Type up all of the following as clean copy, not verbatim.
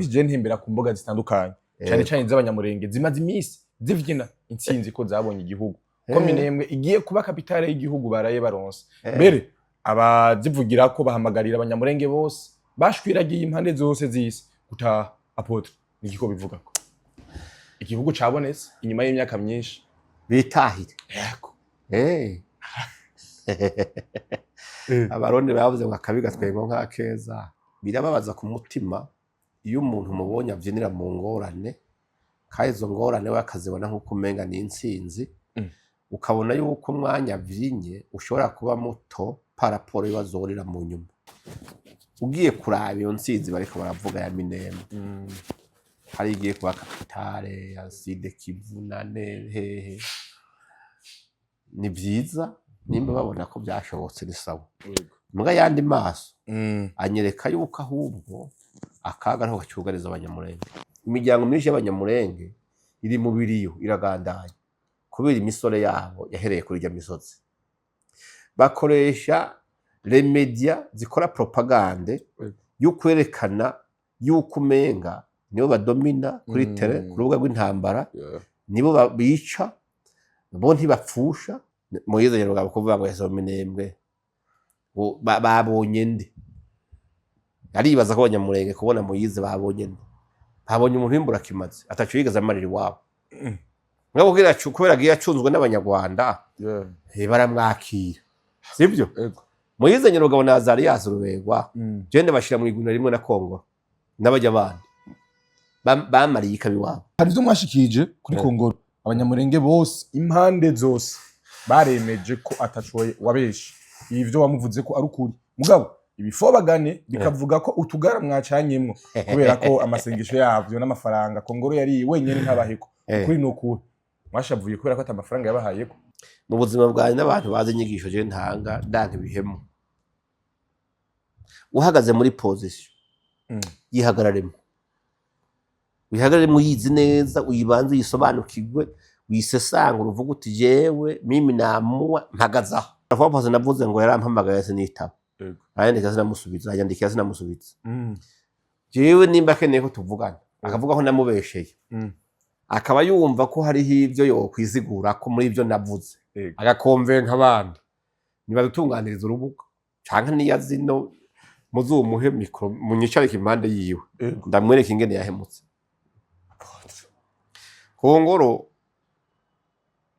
Iminsi je ntembera ku mbuga zitandukanye, cyane cyane iz'Abanyamurenge, zimaze iminsi zivyina intsinzi ko zabonye igihugu, ko Minembwe igiye kuba capitale y'igihugu baraye baronse. Mbere abazivugira ko bahamagarira Abanyamurenge bose bashwiragiye impande zose z'isi gutaha. Apôtre, niki ko bivuga ko igihugu cabonetse inyuma y'imyaka myinshi? Bitahire. Yego. Abarundi bavuze ngo akabi gatwengo nk'akeza. Birababaza ku mutima iyo umuntu mubonye abyinira mu ngorane, kandi izo ngorane we akazibona nk'uko umenga ni intsinzi. Ukabona yuko umwanya abyinye ushobora kuba muto par rapport y'ibazorira mu nyuma. Ugiye kuraba iyo ntsinzi bariko baravuga ya Minembwe, hari igiye kuba capitale ya Sud Kivu na hehe, ni vyiza nimba babona ko byashobotse, ni sawa. Mbwa yandi maso anyereka yuko ahubwo akaga ariho gacyugariza Abanyamurenge. Imiryango myinshi y'Abanyamurenge iri mu biriyo, iragandaye kubera imisore yabo yahereye kuri irya misozi. Bakoresha les médias zikora propagande yo kwerekana yuko umenga nibo badomina kuri terrain, ku rubuga rw'intambara, nibo bica, bo ntibapfusha. Moyize Nyarugabo kuvuga ngo yasoma Minembwe, ngo babonye nde? Aribaza ko Abanyamurenge kubona Moyize babonye nde? Babonye umuntu w'imburakimazi ataco yigeze amarira iwabo. Ngabo kubera agiye acunzwe n'Abanyarwanda, baramwakira, sibyo? Yego. Moyize Nyarugabo na Azarias Ruberwa, je ndabashira mu iguna rimwe na Kongo n'abajya bandi bamariye ikabi iwabo. Hari ivyo mwashikije kuri Kongoro, Abanyamurenge bose impande zose baremeje ko ataco wabeshe, ivyo wamuvuze ko ari ukuri. Mugabo ibifobagane bikavuga ko utugara mwacanyemwo kubera ko amasengesho yavyo n'amafaranga Kongoro yari wenyene ntabaheko. Ukuri ni ukuhe? Mwashavuye kubera ko ata amafaranga yabahayeko? Mu buzima bwanjye n'abantu bazi inyigisho je ntanga, ndanka ibihemu. Uhagaze muri position, yihagararemo, wihagararemo uyizi neza, uyibanze uyisobanukirwe, uyisesangure, uvuge uti: "Jewe mimi namuwa mpagaze aho." Avuga navuze ngo yarampamagaye sinitaba, arandika sinamusubiza, anyandikira sinamusubiza. Jewe nimba akeneye ko tuvugana, akavuga ko namubesheye, akaba yumva ko hariho ibyo yokwizigura ko muri ibyo navuze, agakonvenka abandi, nibadutunganiriza urubuga, canke niyo zino muzumuhe micro, munyicarike impande yiwe, ndamwereka ingene yahemutse. Kongoro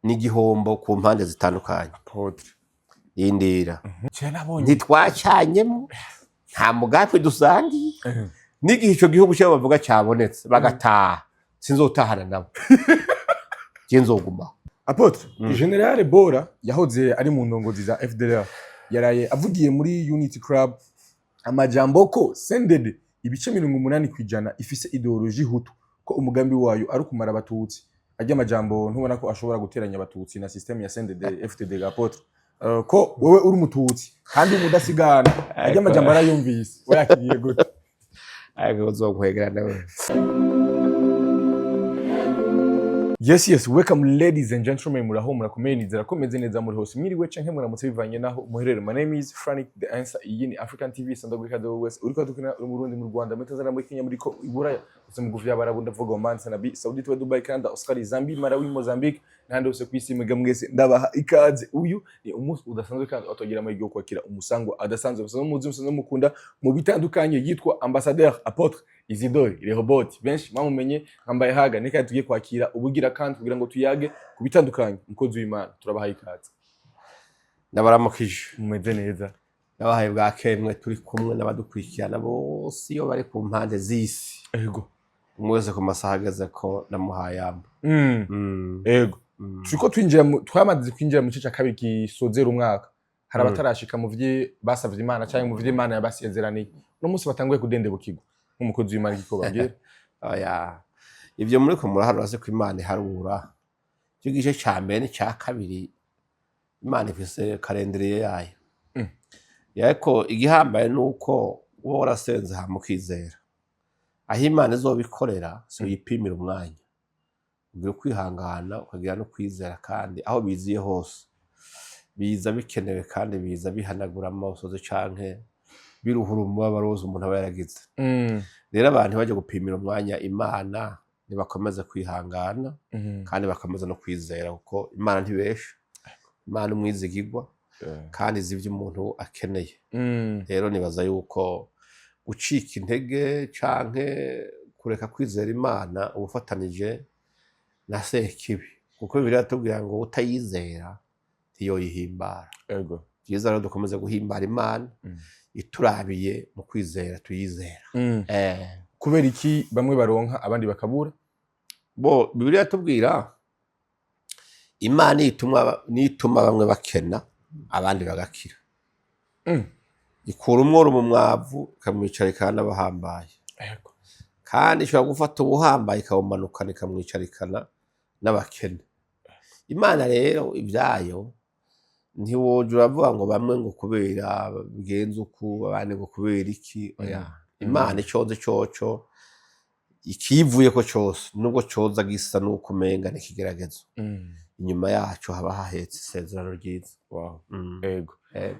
ni igihombo ku mpande zitandukanye. Apôtre. Yindira. Je nabonye Ntitwacanyemo, nta mugambi dusangiye. N'igihe ico gihugu cyabo bavuga cyabonetse bagataha, sinzotahana nabo, je nzogumaho. Apôtre, Général Bora yahoze ari mu ndongozi za FDLR yaraye avugiye muri Unity Club amajambo ko CNDD ibice 80% ifise idéologie hutu, ko umugambi wayo ari ukumara Abatutsi. Arya amajambo ntubona ko ashobora guteranya Abatutsi na système ya CNDD FDD ga Apôtre? Ko wewe uri Umututsi kandi umudasigana, arya amajambo arayumvise, wayakiriye gute? Ariko uzokwegera nawe. Yes, welcome ladies and gentlemen, muraho, murakomeye, nizera ko meze neza muri hose, mwiriwe canke muramutse bivanye naho muherere. My name is Frank The Answer, iyi ni African TV. Sanda ikaze wowe wese uriko dukina, uri mu Burundi, mu Rwanda, muri Tanzania, muri Kenya, muri ko Iburaya, ndetse mu bihugu vy'Abarabu, ndavuga Oman, Arabie Saoudite, Dubai, Canada, Australia, Zambia, Malawi, Mozambique n'ahandi hose kw'isi. Mwebwe mwese ndabaha ikaze. Uyu ni umunsi udasanzwe kandi watugira amahirwe yo kwakira umusango adasanzwe musanzwe muzi, musanzwe mukunda mu bitandukanye, yitwa Ambassadeur Apôtre Isidore Rehoboth, benshi mwamumenye nkambaye haga. Ni kandi tugiye kwakira ubugira kandi kugira ngo tuyage ku bitandukanye. Umukozi w'Imana, turabahaye ikaze. Ndabaramukije. Mumeze neza? Nabahaye bwa kemwe, turi kumwe n'abadukurikirana bose iyo bari ku mpande z'isi, umwe wese ku masaha ageze ko namuhaye amba. Ego. Turiko twinjira twamaze kwinjira mu gice cya kabiri gisozera umwaka. Hari abatarashika mu vyo basavye Imana cyangwa mu vyo Imana yabasezeraniye, uno munsi batanguye kudendebukirwa. Nk'umukozi w'Imana, igiko babwira? Oya, ivyo muriko muraharura se ko Imana iharura? Icyo gice ca mbere n'icya kabiri, Imana ifise calendrier yayo. Ariko igihambaye ni uko uba warasenze hama ukizera aho Imana izobikorera, si uyipimira umwanya. Ugira ukwihangana, ukagira no kwizera, kandi aho biziye hose biza bikenewe, kandi biza bihanagura amosozi canke biruhura umubabaro wose umuntu aba yaragize. Rero abantu bajya gupimira umwanya Imana, nibakomeze kwihangana kandi bakomeza no kwizera, kuko Imana ntibesha, Imana umwizigirwa kandi izi ibyo umuntu akeneye. Rero nibaza yuko gucika intege canke kureka kwizera Imana ubufatanije na Sekibi, kuko Bibiliya iratubwira ngo utayizera ntiyoyihimbara. Byiza rero dukomeze guhimbara Imana iturabiye mu kwizera tuyizera. Kubera iki bamwe baronka abandi bakabura? Bo Bibiliya iratubwira, Imana nituma bamwe bakena abandi bagakira. Ikura umworo mu mwavu ikamwicarikana n'abahambaye. Kandi ishobora gufata ubuhambaye ikawumanukana ikamwicarikana n'abakene. Imana rero ibyayo ntiwoja uravuga ngo bamwe ngo kubera bigenze uku, abandi ngo kubera iki, oya. Imana icoze coco ikivuyeko cose, nubwo coza gisa n'uko umenga n'ikigeragezo, inyuma yaco haba hahetse isezerano ryiza. Ego.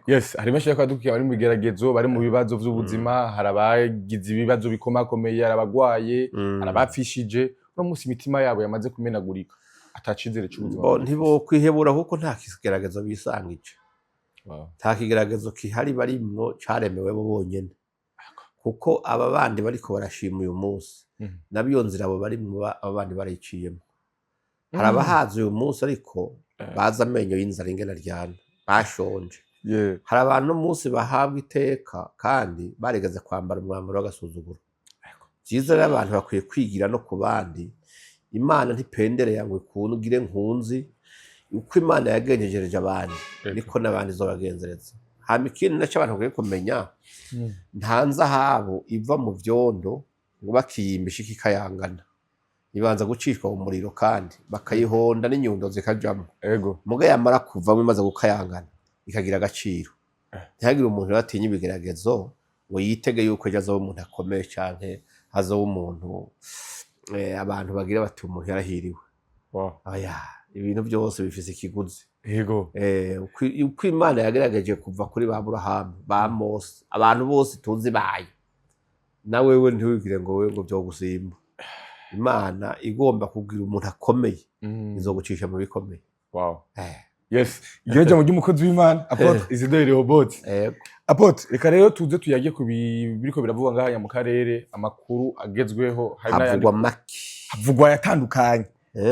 Yes, hari benshi bariko badukurikira bari mu bigeragezo, bari mu bibazo vy'ubuzima. Hari abagize ibibazo bikomakomeye, hari abagwaye, hari abapfishije. Uno munsi imitima yabo yamaze kumenagurika, ata cizere c'ubuzima Bo bafise. Ntibokwihebura kuko nta kigeragezo bisangije. Nta kigeragezo kihari barimwo caremewe bo bonyene, kuko aba bandi bariko barashima uyu munsi, nabo iyo nzira abo barimwo aba bandi barayiciyemo. Hari abahazi uyu munsi ariko bazi amenyo y'inzara ingene aryana, bashonje. Hari abantu uno munsi bahabwa iteka kandi barigeze kwambara umwambaro w'agasuzuguro. Vyiza rero abantu bakwiye kwigira no ku bandi. Imana ntipendereye ngo ikungire nkunzi. Uko Imana yagenjejereje abandi, niko n'abandi izobagenzereza. Hama ikindi naco abantu bakwiye kumenya, nta nzahabu iva mu vyondo ngo bakiyimbisha ikikayangana. Ibanza gucishwa mu muriro kandi bakayihonda n'inyundo zikajamwo. Muga yamara kuvamwo imaze gukayangana ikagira agaciro. Ntihagire umuntu rero atinya ibigeragezo ngo yitege yuko ejo azoba umuntu akomeye canke azoba umuntu abantu bagira bati umuntu yarahiriwe. Oya, ibintu byose bifise ikiguzi. Uko Imana yagerageje kuva kuri ba Aburahamu, ba Mose, abantu bose tuzi bayo, na wewe ntiwibwire ngo wewe ngo vyogusimba. Imana igomba kugira umuntu akomeye, izogucisha mu bikomeye. Yes, iryo jambo ry'umukozi w'Imana Apôtre Isidore Rehoboth. Ego. Apôtre, reka rero tuze tuyage ku biriko biravugwa ngaha mu karere, amakuru agezweho, hari n'ayandi. Havugwa make. Havugwa yatandukanye.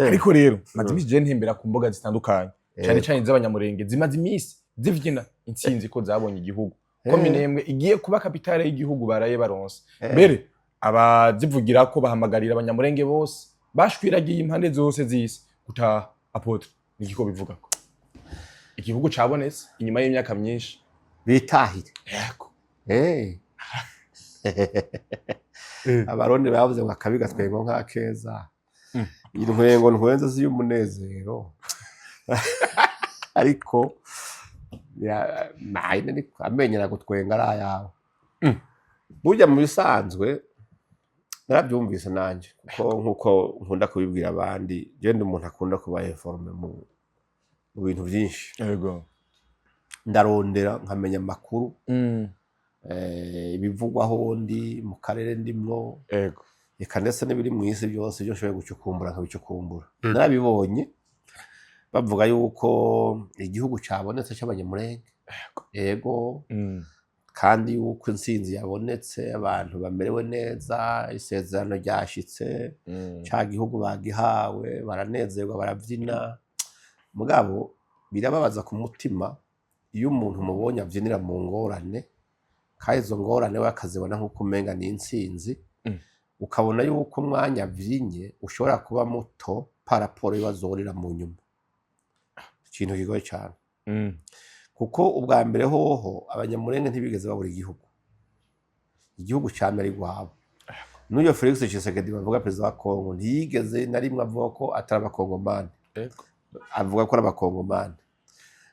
Ariko rero maze iminsi je ntembera ku mbuga zitandukanye, cyane cyane iz'Abanyamurenge, zimaze iminsi zivyina intsinzi ko zabonye igihugu, ko Minembwe igiye kuba capitale y'igihugu baraye baronse. Mbere abazivugira ko bahamagarira Abanyamurenge bose bashwiragiye impande zose z'isi gutaha. Apôtre, niki ko bivuga ko igihugu cabonetse inyuma y'imyaka myinshi? Bitahire. Abarundi bavuze ngo akabi gatwengo nk'akeza. Intwengo ntwenze si y'umunezero, ariko nahine ariko amenyo aragutwenga ari ayawe. Burya mu bisanzwe narabyumvise nanje, kuko nkuko nkunda kubibwira abandi, je ndi umuntu akunda kuba informé mu bintu byinshi. Ndarondera nkamenya amakuru, ibivugwa aho ndi mu karere ndimwo, eka ndetse n'ibiri mu isi byose, ibyo nshoboye gucukumbura nkabicukumbura. Narabibonye bavuga yuko igihugu cabonetse c'Abanyamurenge, yego, kandi yuko intsinzi yabonetse, abantu bamerewe neza, isezerano ryashitse, ca gihugu bagihawe, baranezerwa, baravyina. Mugabo birababaza ku mutima iyo umuntu mubonye avyinira mu ngorane, kandi izo ngorane we akazibona nk'uko umenga ni intsinzi. Ukabona yuko umwanya avyinye ushobora kuba muto par rapport y'ibazorira mu nyuma. Ikintu kigoye cane, kuko ubwa mbere hoho Abanyamurenge ntibigeze babura igihugu. Igihugu camye ari rwabo. N'uyo Felix Tshisekedi bavuga, perezida wa Kongo, ntiyigeze na rimwe avuga ko atari Abakongomani. Avuga ko ari Abakongomani.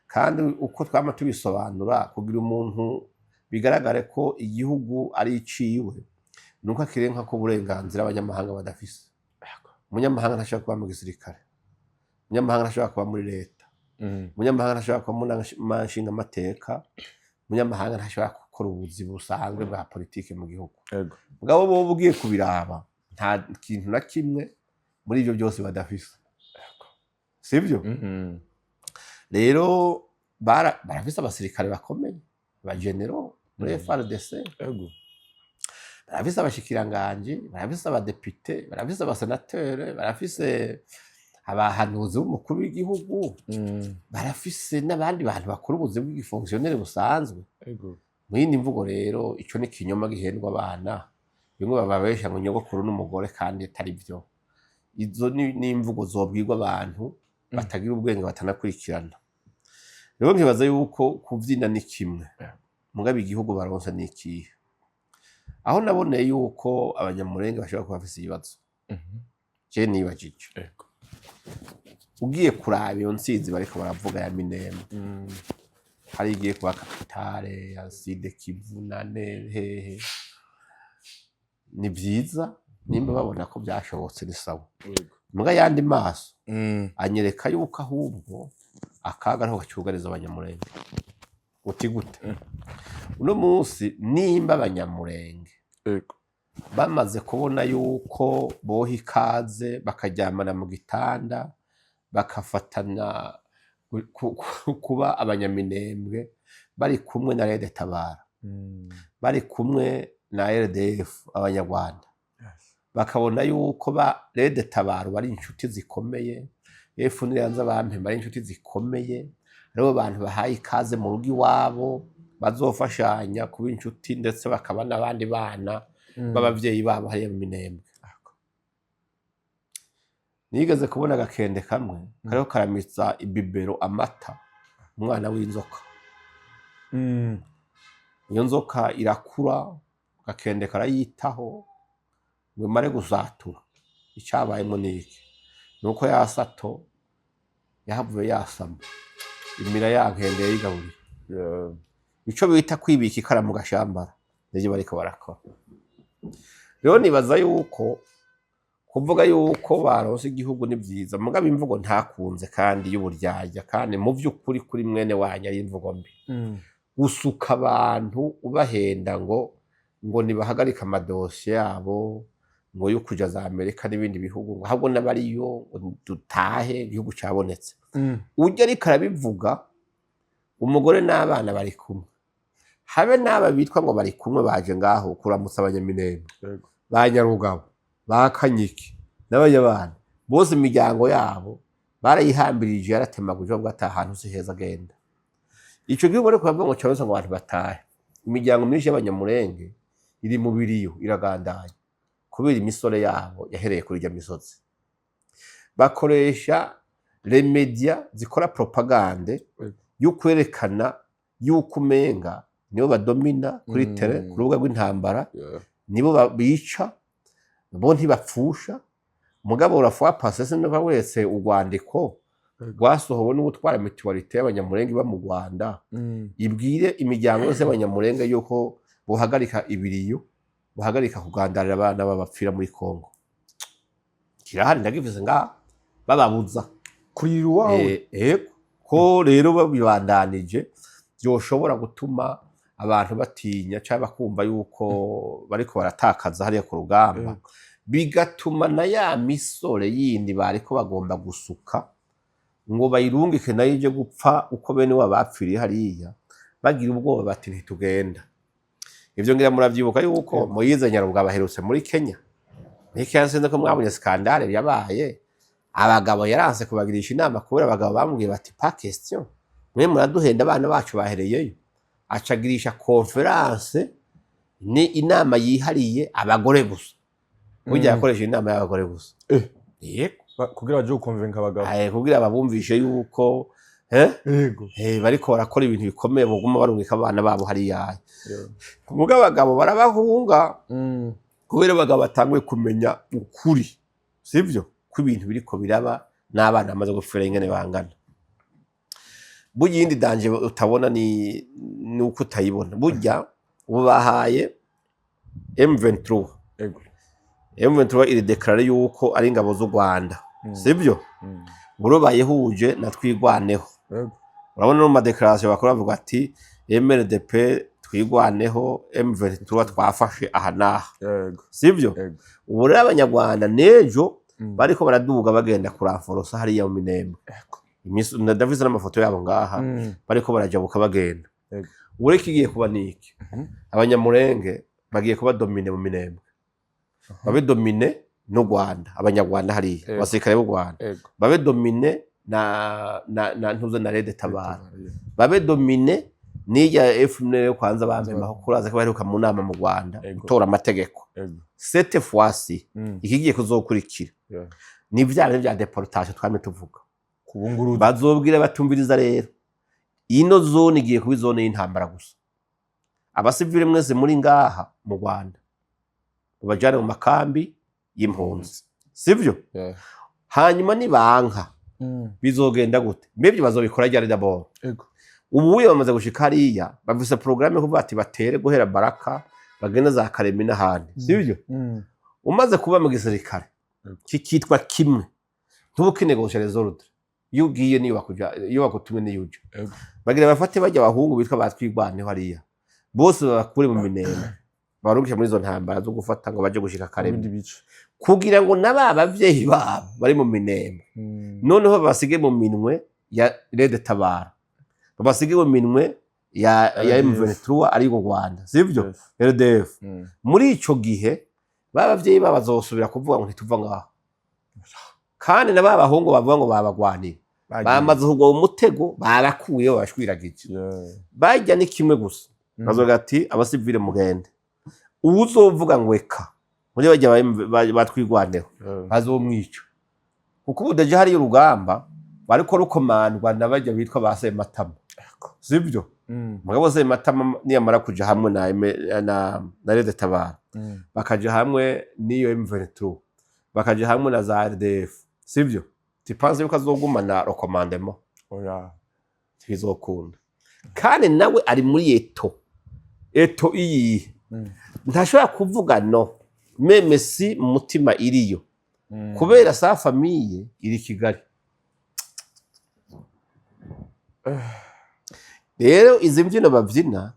Kandi uko twama tubisobanura, kugira umuntu bigaragare ko igihugu ari iciwe, nuko akirenka ko uburenganzira abanyamahanga badafise. Umunyamahanga ntashobora kuba mu gisirikare, umunyamahanga ntashobora kuba muri leta, umunyamahanga ntashobora kuba mu nama nshingamateka, umunyamahanga ntashobora gukora ubuzi busanzwe bwa politike mu gihugu. Mugabo boba ugiye kubiraba, nta kintu na kimwe muri ivyo byose badafise, sivyo? Mhm. Rero barafise abasirikare bakomeye, abagenero muri FARDC, barafise abashikiranganji, barafise abadepite, barafise abasenatere, barafise abahanuzi b'umukuru w'igihugu, barafise n'abandi bantu bakora ubuzi bw'igifonctionnaire busanzwe. Mu yindi mvugo rero, ico ni ikinyoma gihendwa abana, bimwe bababesha ngo nyogokuru n'umugore kandi atari byo. Izo ni imvugo zobwirwa abantu batagira ubwenge, batanakurikirana. Rero nkibaza yuko kuvyina ni kimwe, mugabo igihugu baronse ni ikihe? Aho naboneye yuko Abanyamurenge bashobora kuba bafise ibibazo, je nibajije, ugiye kuraba iyo ntsinzi bariko baravuga ya Minembwe, hari igiye kuba capitale ya Sud Kivu na hehe, ni vyiza nimba babona ko byashobotse, ni sawa. Muga yandi maso anyereka yuko ahubwo akaga ariho gacyugariza Abanyamurenge. Uti gute? Uno munsi nimba Abanyamurenge bamaze kubona yuko boha ikaze, bakaryamana mu gitanda, bakafatana kuba Abanyaminembwe bari kumwe na RED Tabara, bari kumwe na RDF Abanyarwanda, bakabona yuko ba RED Tabara bari inshuti zikomeye, FNL bampema ari inshuti zikomeye, aribo bantu bahaye ikaze mu rugo iwabo, bazofashanya kuba inshuti, ndetse bakaba n'abandi bana b'abavyeyi babo hariya mu Minembwe. Nigeze kubona agakende kamwe kariho karamitsa ibibero amata umwana w'inzoka. Iyo nzoka irakura, agakende karayitaho ngo imare gusatura. Icabayemo ni iki? Ni uko ya sato yahavuye yasama, imira ya nkende yayigaburiye. Ico bita kwibika ikara mu gashambara nivyo bariko barakora. Rero nibaza yuko kuvuga yuko baronse igihugu ni vyiza, mugabo imvugo ntakunze kandi y'uburyarya, kandi mu vy'ukuri kuri mwene wanyu ari imvugo mbi, gusuka abantu ubahenda ngo nibahagarike amadosiye yabo ngo yo kuja za Amerika n'ibindi bihugu, ngo ahubwo n'abariyo ngo dutahe, igihugu cabonetse. Ujya ariko arabivuga, umugore n'abana bari kumwe, habe n'aba bitwa ngo bari kumwe baje ngaho kuramutsa Abanyaminembwe, ba Nyarugabo, ba Kanyiki n'abanyabana bose, imiryango yabo barayihambirije, yaratemaguje, bavuga ati ahantu si heza, agenda. Ico gihugu ariko bavuga ngo caronse ngo abantu batahe, imiryango myinshi y'Abanyamurenge iri mu biriyo, iragandaye kubera imisore yabo yahereye kuri irya misozi. Bakoresha les médias zikora propagande yo kwerekana yuko umenga nibo badomina kuri terrain, ku rubuga rw'intambara, nibo bica, bo ntibapfusha. Mugabo urafuwa pase sinova wese urwandiko rwasohowe n'ubutwara mutualité y'Abanyamurenge iba mu Rwanda, ibwire imiryango yose y'Abanyamurenge yuko bohagarika ibiriyo, bohagarika kugandarira abana babapfira muri Kongo. Kirahari, ndagivuze ngaha, bababuza kurira iwawe. Ego, ko rero babibandanije byoshobora gutuma abantu batinya cyangwa bakumva yuko bariko baratakaza hariya ku rugamba, bigatuma na ya misore yindi bariko bagomba gusuka ngo bayirungike nayo ije gupfa uko bene wabo bapfiriye hariya, bagira ubwoba bati ntitugenda. Ivyo ngira muravyibuka yuko Moyize Nyarugabo aherutse muri Kenya. Muri Kenya sinzi ko mwabonye scandale yabaye, abagabo yaranse kubagirisha inama kubera abagabo bamubwiye bati pas question, mwe muraduhenda, abana bacu bahereyeyo. Acagirisha conférence, ni inama yihariye abagore gusa. Burya yakoresha inama y'abagore gusa. Yego. Kugira baje gukonvenka abagabo. Aye, kugira babumvishe yuko bariko barakora ibintu bikomeye, boguma barungika abana babo hariya. Muga abagabo barabahunga kubera abagabo batanguye kumenya ukuri, sivyo, ko ibintu biriko biraba n'abana bamaze gupfira ingene bangana. Burya iyindi danger utabona ni uko utayibona. Burya ubu bahaye M23, M23 iri déclaré yuko ari ingabo z'u Rwanda, sivyo? Buro bayihuje na Twigwaneho. Urabona no mu madéclarations bakora bavuga ati MRDP. Twigwaneho, M23 twafashe aha n'aha, sivyo? Yego. Ubu rero Abanyarwanda n'ejo bariko baraduga, bagenda kuranforosa hariya mu Minembwe. Ndafise n'amafoto yabo ngaha, bariko barajabuka bagenda. Ubu rero ikigiye kuba niki? Abanyamurenge bagiye kuba dominés mu Minembwe, babe dominés n'u Rwanda, Abanyarwanda hariya, abasirikare b'u Rwanda, babe dominés na ntuze na RED Tabara, babe dominés n'irya FNL yo kwanza bampema ko kuraza ko baheruka mu nama mu Rwanda gutora amategeko. Cette fois-ci, ikigiye kuzokurikira ni vya bintu vya déportation twamye tuvuga. Kubunguruza. Bazobwira batumviriza rero, ino zone igiye kuba izone y'intambara gusa. Abasivile mwese muri ngaha mu Rwanda mubajane mu makambi y'impunzi, sivyo? Yeah. Hanyuma nibanka, bizogenda gute? Mbebyo bazobikora ryari d'abord? Ubu uye bamaze gushika hariya, bafise porogaramu yo kuvuga ati batere guhera Baraka, bagende za Karemi n'ahandi, sivyo? Umaze kuba mu gisirikare kikitwa kimwe, ntuba ukinegosha les ordres. Iyo ugiye niyo bakuja, iyo bagutumye niyo uja. Bagira bafate bajya abahungu bitwa batwigwaneho hariya bose, babakure mu Minembwe, barungike muri izo ntambara zo gufata ngo baje gushika Mu Karemi, bindi bice. kugira ngo na ba bavyeyi babo bari mu Minembwe noneho babasige mu minwe ya RED Tabara, babasige mu minwe ya RDF. M23, ari rwo Rwanda, sivyo? Yes. RDF. Muri ico gihe ba bavyeyi babo bazosubira kuvuga ngo ntituva ngaho, kandi na ba bahungu bavuga ngo babagwanira Bagiye. bamaze kugwa mu mutego, barakuyeho, babashwiragije. Bajya ni kimwe gusa, bazoga ati abasivile mugende. Uwuzovuga ngo eka muri bajya batwigwaneho, bazomwica, kuko ubu déjà hariyo urugamba bariko rukomandwa na bajya bitwa ba Sematama, sivyo? Mugabo Sematama niyamara kuja hamwe na RED Tabara, bakaja hamwe n'iyo M23, bakaja hamwe na za RDF, sivyo? Tu penses yuko azogumana le commandement? Oya. Ntibizokunda. Kandi nawe ari muri état iyihe? Ntashobora kuvuga non, même si mu mutima iriyo, kubera sa famille iri Kigali. Rero izi mbyino babyina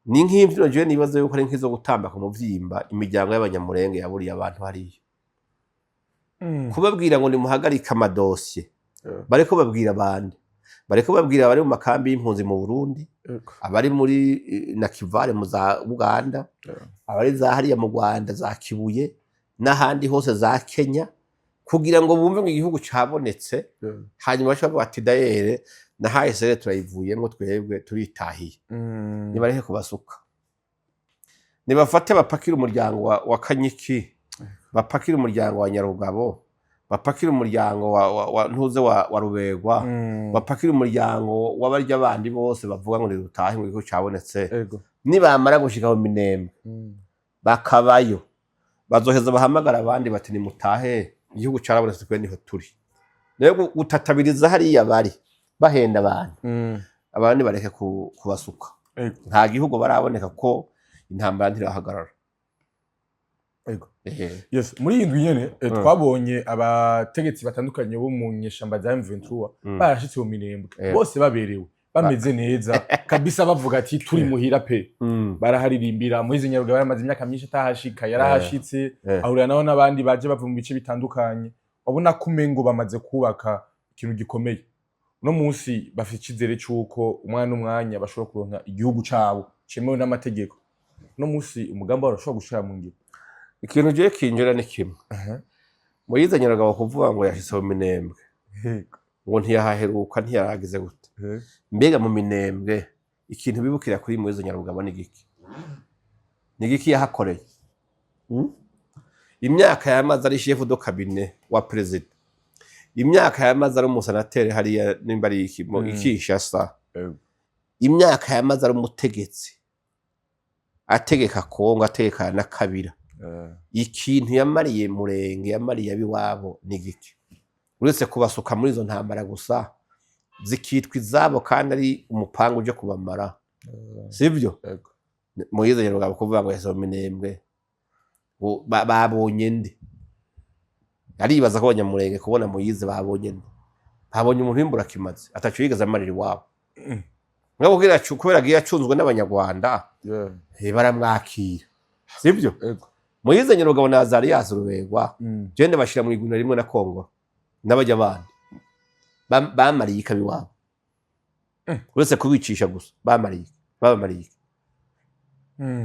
ni nk'imbyino jewe nibaza yuko ari nk'izo gutamba ku muvyimba imiryango y'Abanyamurenge yaburiye abantu hariya. Kubabwira ngo nimuhagarike amadosiye, bariko babwira abandi, bariko babwira abari mu makambi y'impunzi mu Burundi, abari muri Nakivale mu za Uganda, abari za hariya mu Rwanda za Kibuye n'ahandi hose za Kenya, kugira ngo bumve ngo igihugu cabonetse. Hanyuma baca bavuga ati d'ailleurs na HCR turayivuyemo, twebwe turitahiye. Nibareke kubasuka, nibafate bapakire umuryango wa Kanyiki, bapakire umuryango wa Nyarugabo, bapakire umuryango wa Ntuze wa Rubegwa, bapakire umuryango w'abarya bandi bose bavuga ngo nirutahe, ngo igihugu cabonetse. Nibamara gushika mu Minembwe, bakabayo, bazoheza bahamagara abandi bati nimutahe, igihugu carabonetse, twe niho turi. Rero gutatabiriza hariya bari bahenda abantu, abandi bareke kubasuka. Nta gihugu baraboneka ko intambara ntirahagarara. Yes, muri iyi ndwi nyene twabonye abategetsi batandukanye bo mu nyeshamba za M23 barashitse mu Minembwe, bose baberewe, bameze neza kabisa, bavuga ati turi muhira pe. Baraharirimbira. Moise Nyarugabo yaramaze imyaka myinshi atahashika, yarahashitse, ahurira nabo n'abandi baje bava mu bice bitandukanye. Wabona ko umengo bamaze kubaka ikintu gikomeye. Uno munsi bafite icizere c'uko umwanya n'umwanya bashobora kuronka igihugu cabo cemewe n'amategeko. Uno munsi umugambi wabo urashobora gushira mu ngiro. Ikintu giye kinjira ni kimwe. Moise Nyarugabo kuvuga ngo yashitse mu Minembwe, ngo ntiyahaheruka, ntiyaragize gute? Mbega mu Minembwe ikintu bibukira kuri Moise Nyarugabo ni giki? Ni giki yahakoreye? Imyaka yamaze ari chef de cabinet wa perezida, imyaka yamaze ari umusenateri hariya nimba ari iki mu Kinshasa, imyaka yamaze ari umutegetsi ategeka Kongo, ategeka na Kabila, ikintu yamariye Murenge, yamariye abiwabo ni giki, uretse kubasuka muri izo ntambara gusa zikitwa izabo kandi ari umupanga uje kubamara, sivyo? Yego. Moise Nyarugabo kuvuga ngo yaheze mu Minembwe, ngo babonye nde? Aribaza ko Abanyamurenge kubona Moise babonye nde? Babonye umuntu w'imburakimazi ataco yigeze amarira iwabo. Mugabo kugira kubera agiye acunzwe n'Abanyarwanda, baramwakira, sibyo? Ego. Moyize Nyarugabo na Azarias Ruberwa, je ndabashira mu iguna rimwe na Kongo n'abajya bandi bamariye ikaba iwabo, uretse kubicisha gusa bamariye, babamariye iki?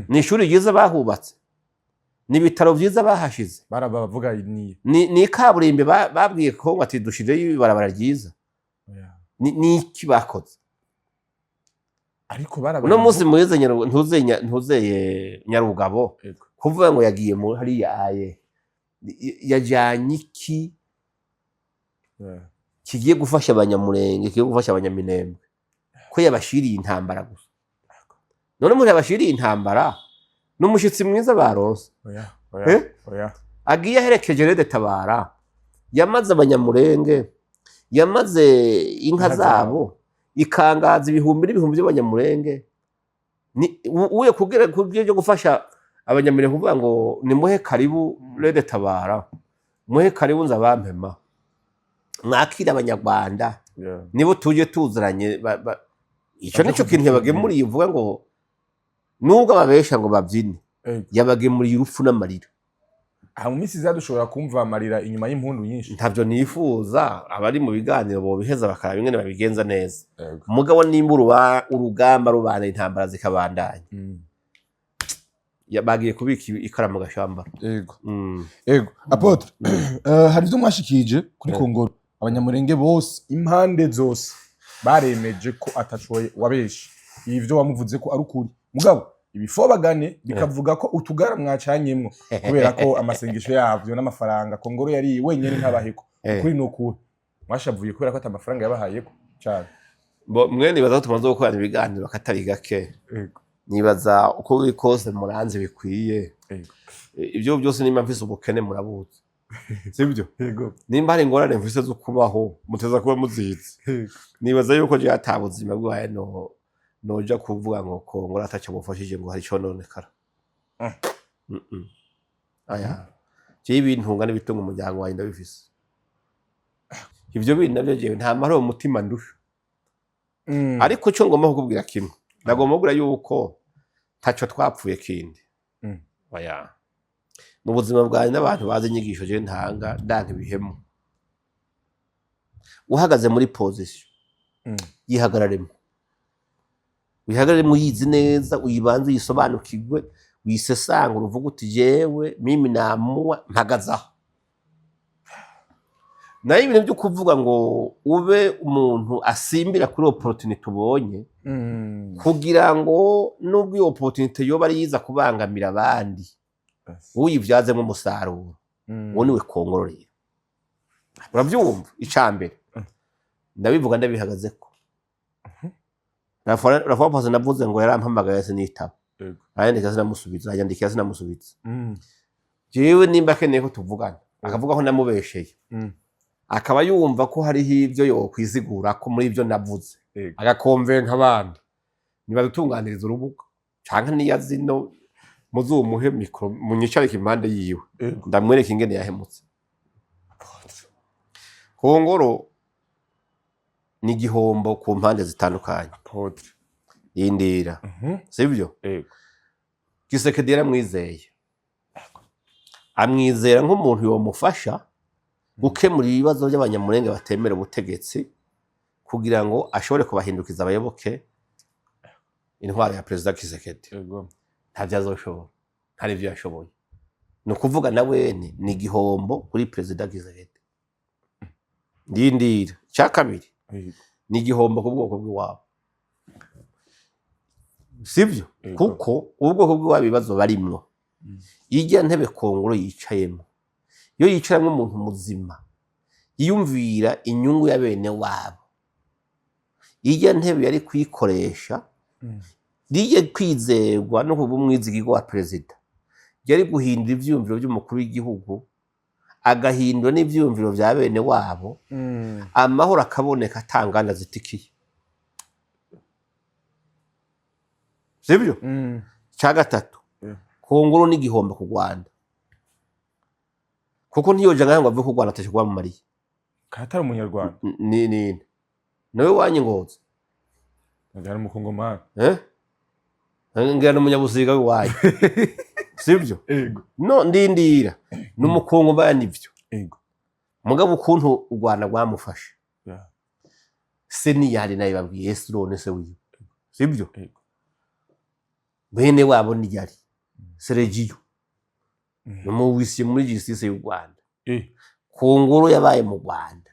Ni ishuri ryiza bahubatse, ni ibitaro vyiza bahashize? Baraba bavuga ni Ni kaburimbi babwiye Kongo ati dushireyo ibarabara ryiza? Ni iki bakoze? Ariko baraba Uno munsi Moyize ntuzeye Nyarugabo, kuvuga ngo yagiye mu hariya aye yajyanye iki kigiye gufasha Abanyamurenge, kigiye gufasha Abanyaminembwe, ko yabashiriye intambara gusa? None umuntu yabashiriye intambara ni umushitsi mwiza baronse? Oya, oya. Eh? Oya. Agiye aherekeje Red Tabara, yamaze Abanyamurenge, yamaze inka Inka zabo, ikangaza ibihumbi n'ibihumbi by'Abanyamurenge. Ni uye kugira kugira byo gufasha Abanyamurenge, kuvuga ngo nimuhe karibu Red Tabara, muhe karibu Nzabampema, mwakire Abanyarwanda, nibo tuje tuziranye. Ico Baje nico kintu kudukingira. yabagemuriye. Uvuga ngo nubwo ababesha ngo babyine, yabagemuriye urupfu n'amarira. Aha mu minsi iza dushobora kumva amarira inyuma y'impundu nyinshi. Ntabyo nifuza. Abari mu biganiro bobiheza bakaraba ingene babigenza neza. Ego. Mugabo nimba urugamba rubana, intambara zikabandanya, bagiye kubika ikara mu gashamba. Ego. Ego, apôtre, hari ivyo mwashikije kuri Kongoro. Abanyamurenge bose, impande zose, baremeje ko atacoye wabeshe, ivyo wamuvuze ko ari ukuri. Mugabo ibifobagane bikavuga ko utugara mwacanyemwo kubera ko amasengesho yavyo n'amafaranga Kongoro yariye wenyene ntabaheko. Ukuri ni ukuhe? Mwashavuye kubera ko ata amafaranga yabahayeko cane? Bo mwe nibaza ko tumaze gukorana ibiganiro akatari gake. Ego. Nibaza uko biri kose muranze bikwiye. Ego. Ibyo byose, nimba mfise ubukene murabuzi, sibyo? Ego. Nimba hari ingorane mfise zo kubaho, muteza kuba muzizi. Ego. Nibaza yuko je ata buzima bwawe no noja kuvuga ngo Kongora ataco mufashije ngo hari ico nonekara. Aya jewe ibintunga n'ibitunga umuryango wanjye ndabifise. Ivyo bintu navyo jewe nta mahoro mu mutima ndusha. Ariko ico ngomba kukubwira kimwe, ndagomba kukubwira yuko ntaco twapfuye kindi. Oya, mu buzima bwanjye n'abantu bazi inyigisho jewe ntanga, ndanka ibihemu. Uhagaze muri position, yihagararemo, wihagararemo uyizi neza, uyibanze uyisobanukirwe, wisesangure, uvuge uti jewe mimi namuwa mpagaze aho. Nayo ibintu byo kuvuga ngo ube umuntu asimbira kuri opportunity ubonye, kugira ngo nubwo iyo opportunity yoba ari yiza kubangamira abandi, uyivyazemo umusaruro, uwo niwe Kongoro rero. Uravyumva? Ica mbere, ndabivuga ndabihagazeko. Rafa Pasi navuze ngo yarampamagaye sinitaba, arandikira sinamusubiza, anyandikira sinamusubiza. Jewe nimba akeneye ko tuvugana, akavuga ko namubesheye, akaba yumva ko hariho ibyo yokwizigura ko muri ibyo navuze, agakonvenka abandi, nibadutunganiriza urubuga, canke niyo zino muzumuhe micro, munyicarike impande yiwe, ndamwereka ingene yahemutse. Kongoro ni igihombo ku mpande zitandukanye. Apôtre. Yindira. Sibyo? Ego. Tshisekedi yaramwizeye, amwizera nk'umuntu yomufasha gukemura ibibazo by'Abanyamurenge batemera ubutegetsi, kugira ngo ashobore kubahindukiza abayoboke intwaro ya Perezida Tshisekedi. Ntabyo azoshobora, nta n'ivyo yashoboye. Ni ukuvuga na wene ni igihombo kuri Perezida Tshisekedi. Ndindira icya kabiri, ni igihombo ku bwoko bw'iwabo, sibyo? Ego. Kuko ubwoko bw'iwabo ibibazo barimwo, ijya ntebe Kongoro yicayemo, iyo yicaramo umuntu muzima yiyumvira inyungu ya bene wabo, ijya ntebe yari kuyikoresha, riye kwizerwa no kuba umwizigirwa wa perezida, yari guhindura ivyiyumviro by'umukuru w'igihugu, agahindura n'ivyiyumviro vya bene wabo, amahoro akaboneka atangana zitikiye, sibyo? Cya gatatu, Kongoro n'igihombo ku Rwanda, kuko ntiyoja ngaho ngo ave ku Rwanda atashe kuba mu Mariya. Katari umunyarwanda. Ni nawe wanyu ngozi. Ngira n'umukongomani. Eh, ngira n'umunyabusiga w'iwanyu, sibyo? Ego. No ndindira, ni umukongomani ivyo. Mugabo ukuntu u Rwanda rwamufashe, se niyari nayo babwiye Esirone se wiwe, sibyo? Ego. Bene wabo niyari Sergio, ni umuwisiye muri justice y'u Rwanda. Kunguru yabaye mu Rwanda,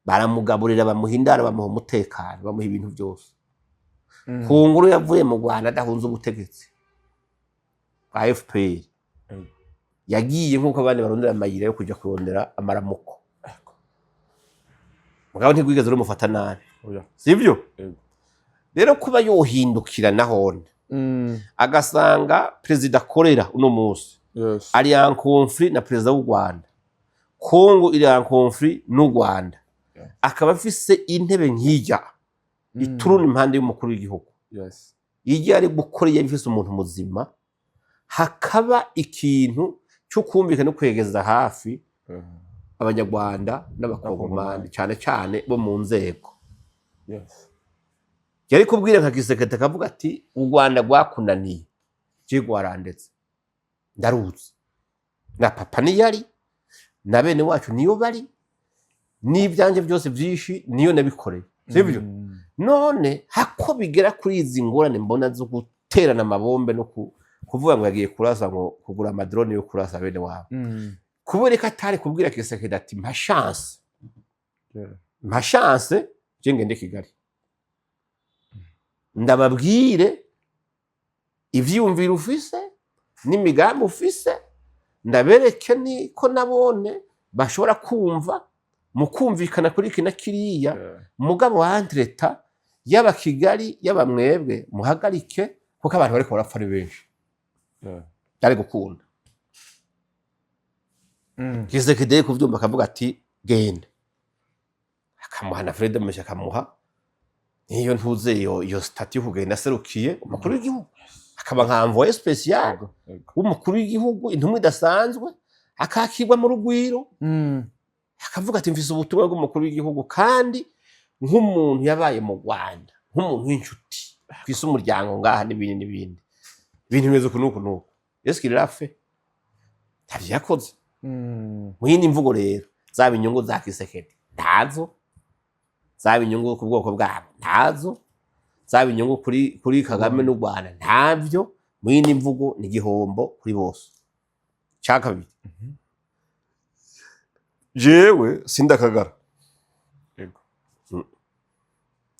baramugaburira, bamuha indaro, bamuha umutekano, bamuha ibintu byose. Kunguru yavuye mu Rwanda adahunze ubutegetsi bwa FPR. Yagiye nk'uko abandi barondera amayira yo kujya kurondera amaramuko, mugabo ntirwigeze rumufata nabi. Oya. Sibyo? Ego. Rero kuba yohindukira nahone agasanga perezida akorera uno munsi ari en conflit na perezida w'u Rwanda, Kongo iri en conflit n'u Rwanda, akaba afise intebe nk'ijya ituruna impande y'umukuru w'igihugu, iyo ari gukora, iyo afise umuntu muzima, hakaba ikintu cyo kumvikana no kwegeza hafi Abanyarwanda n'Abakongomani, cyane cyane bo mu nzego, yari kubwira nka Tshisekedi akavuga ati: "U Rwanda rwakunaniye, je rwarandetse, ndaruzi, na papa niyari na bene wacu niyo bari, n'ibyanjye byose byinshi niyo nabikoreye, sibyo?" None hako bigera kuri izi ngorane mbona zo guterana amabombe no kuvuga ngo yagiye kurasa, ngo kugura amadrone yo kurasa bene wabo, kubera ko atari kubwira Tshisekedi ati: "Mpa chance, mpa chance, je ngende Kigali ndababwire ivyiyumviro ufise n'imigambi ufise, ndabereke ni ko nabone bashobora kumva mu kumvikana kuri iki na kiriya, mugabo entre-temps yaba Kigali yaba mwebwe muhagarike, kuko abantu bariko barapfa ari benshi." Byari gukunda. Tshisekedi kuvyumva akavuga ati: "Genda," akamuha na freedom, akamuha niyo ntuze iyo statut yo kugenda aserukiye umukuru w'igihugu, akaba nka envoyé spécial Yego, yego. w'umukuru w'igihugu, intumwa idasanzwe, akakirwa mu rugwiro, akavuga ati: "Mfise ubutumwa bw'umukuru w'igihugu, kandi nk'umuntu yabaye mu Rwanda, nk'umuntu w'inshuti, kwisi umuryango ngaha n'ibindi n'ibindi, ibintu bimeze uku n'uku n'uku." Est-ce qu'il l'a fait? Ntavyo yakoze. Mu yindi mvugo rero, zaba inyungu za Tshisekedi ntazo, zaba inyungu ku bwoko bwabo ntazo, zaba inyungu kuri Kagame n'u Rwanda ntabyo. Mu yindi mvugo, ni igihombo kuri bose. Cya kabiri, jewe sindakagara.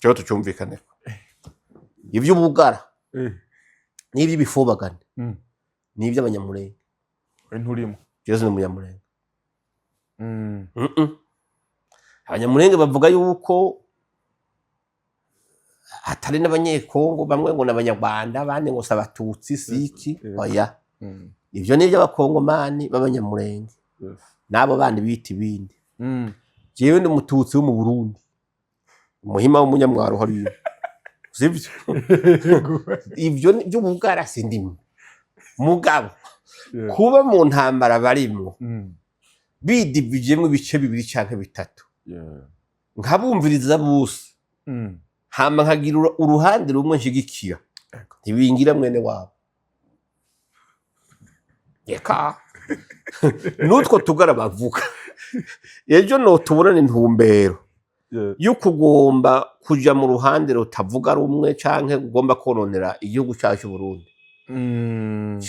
Cyo tucyumvikaneko, iby'ubugara n'iby'ibifobagane n'iby'Abanyamurenge. We nturimo. Jewe ni Umunyamurenge. Abanyamurenge bavuga yuko atari n'Abanyekongo, bamwe ngo n'Abanyarwanda, abandi ngo si Abatutsi, siki. Oya, ivyo ni iby'Abakongomani b'Abanyamurenge n'abo bandi bita ibindi. Jewe ndi Umututsi wo mu Burundi, Umuhima w'umunyamwaro hariya, sivyo? Ivyo ni by'ubugara sindimwe, mugabo kuba mu ntambara barimwo, bidivijemwo ibice bibiri canke bitatu, nkabumviriza bose, hama nkagira uruhande rumwe nshigikira, ntibingira mwene wabo. Reka n'utwo tugara bavuga, ejo notubonana intumbero yo kugomba kuja mu ruhande rutavuga rumwe, canke ugomba kononera igihugu cacu Burundi,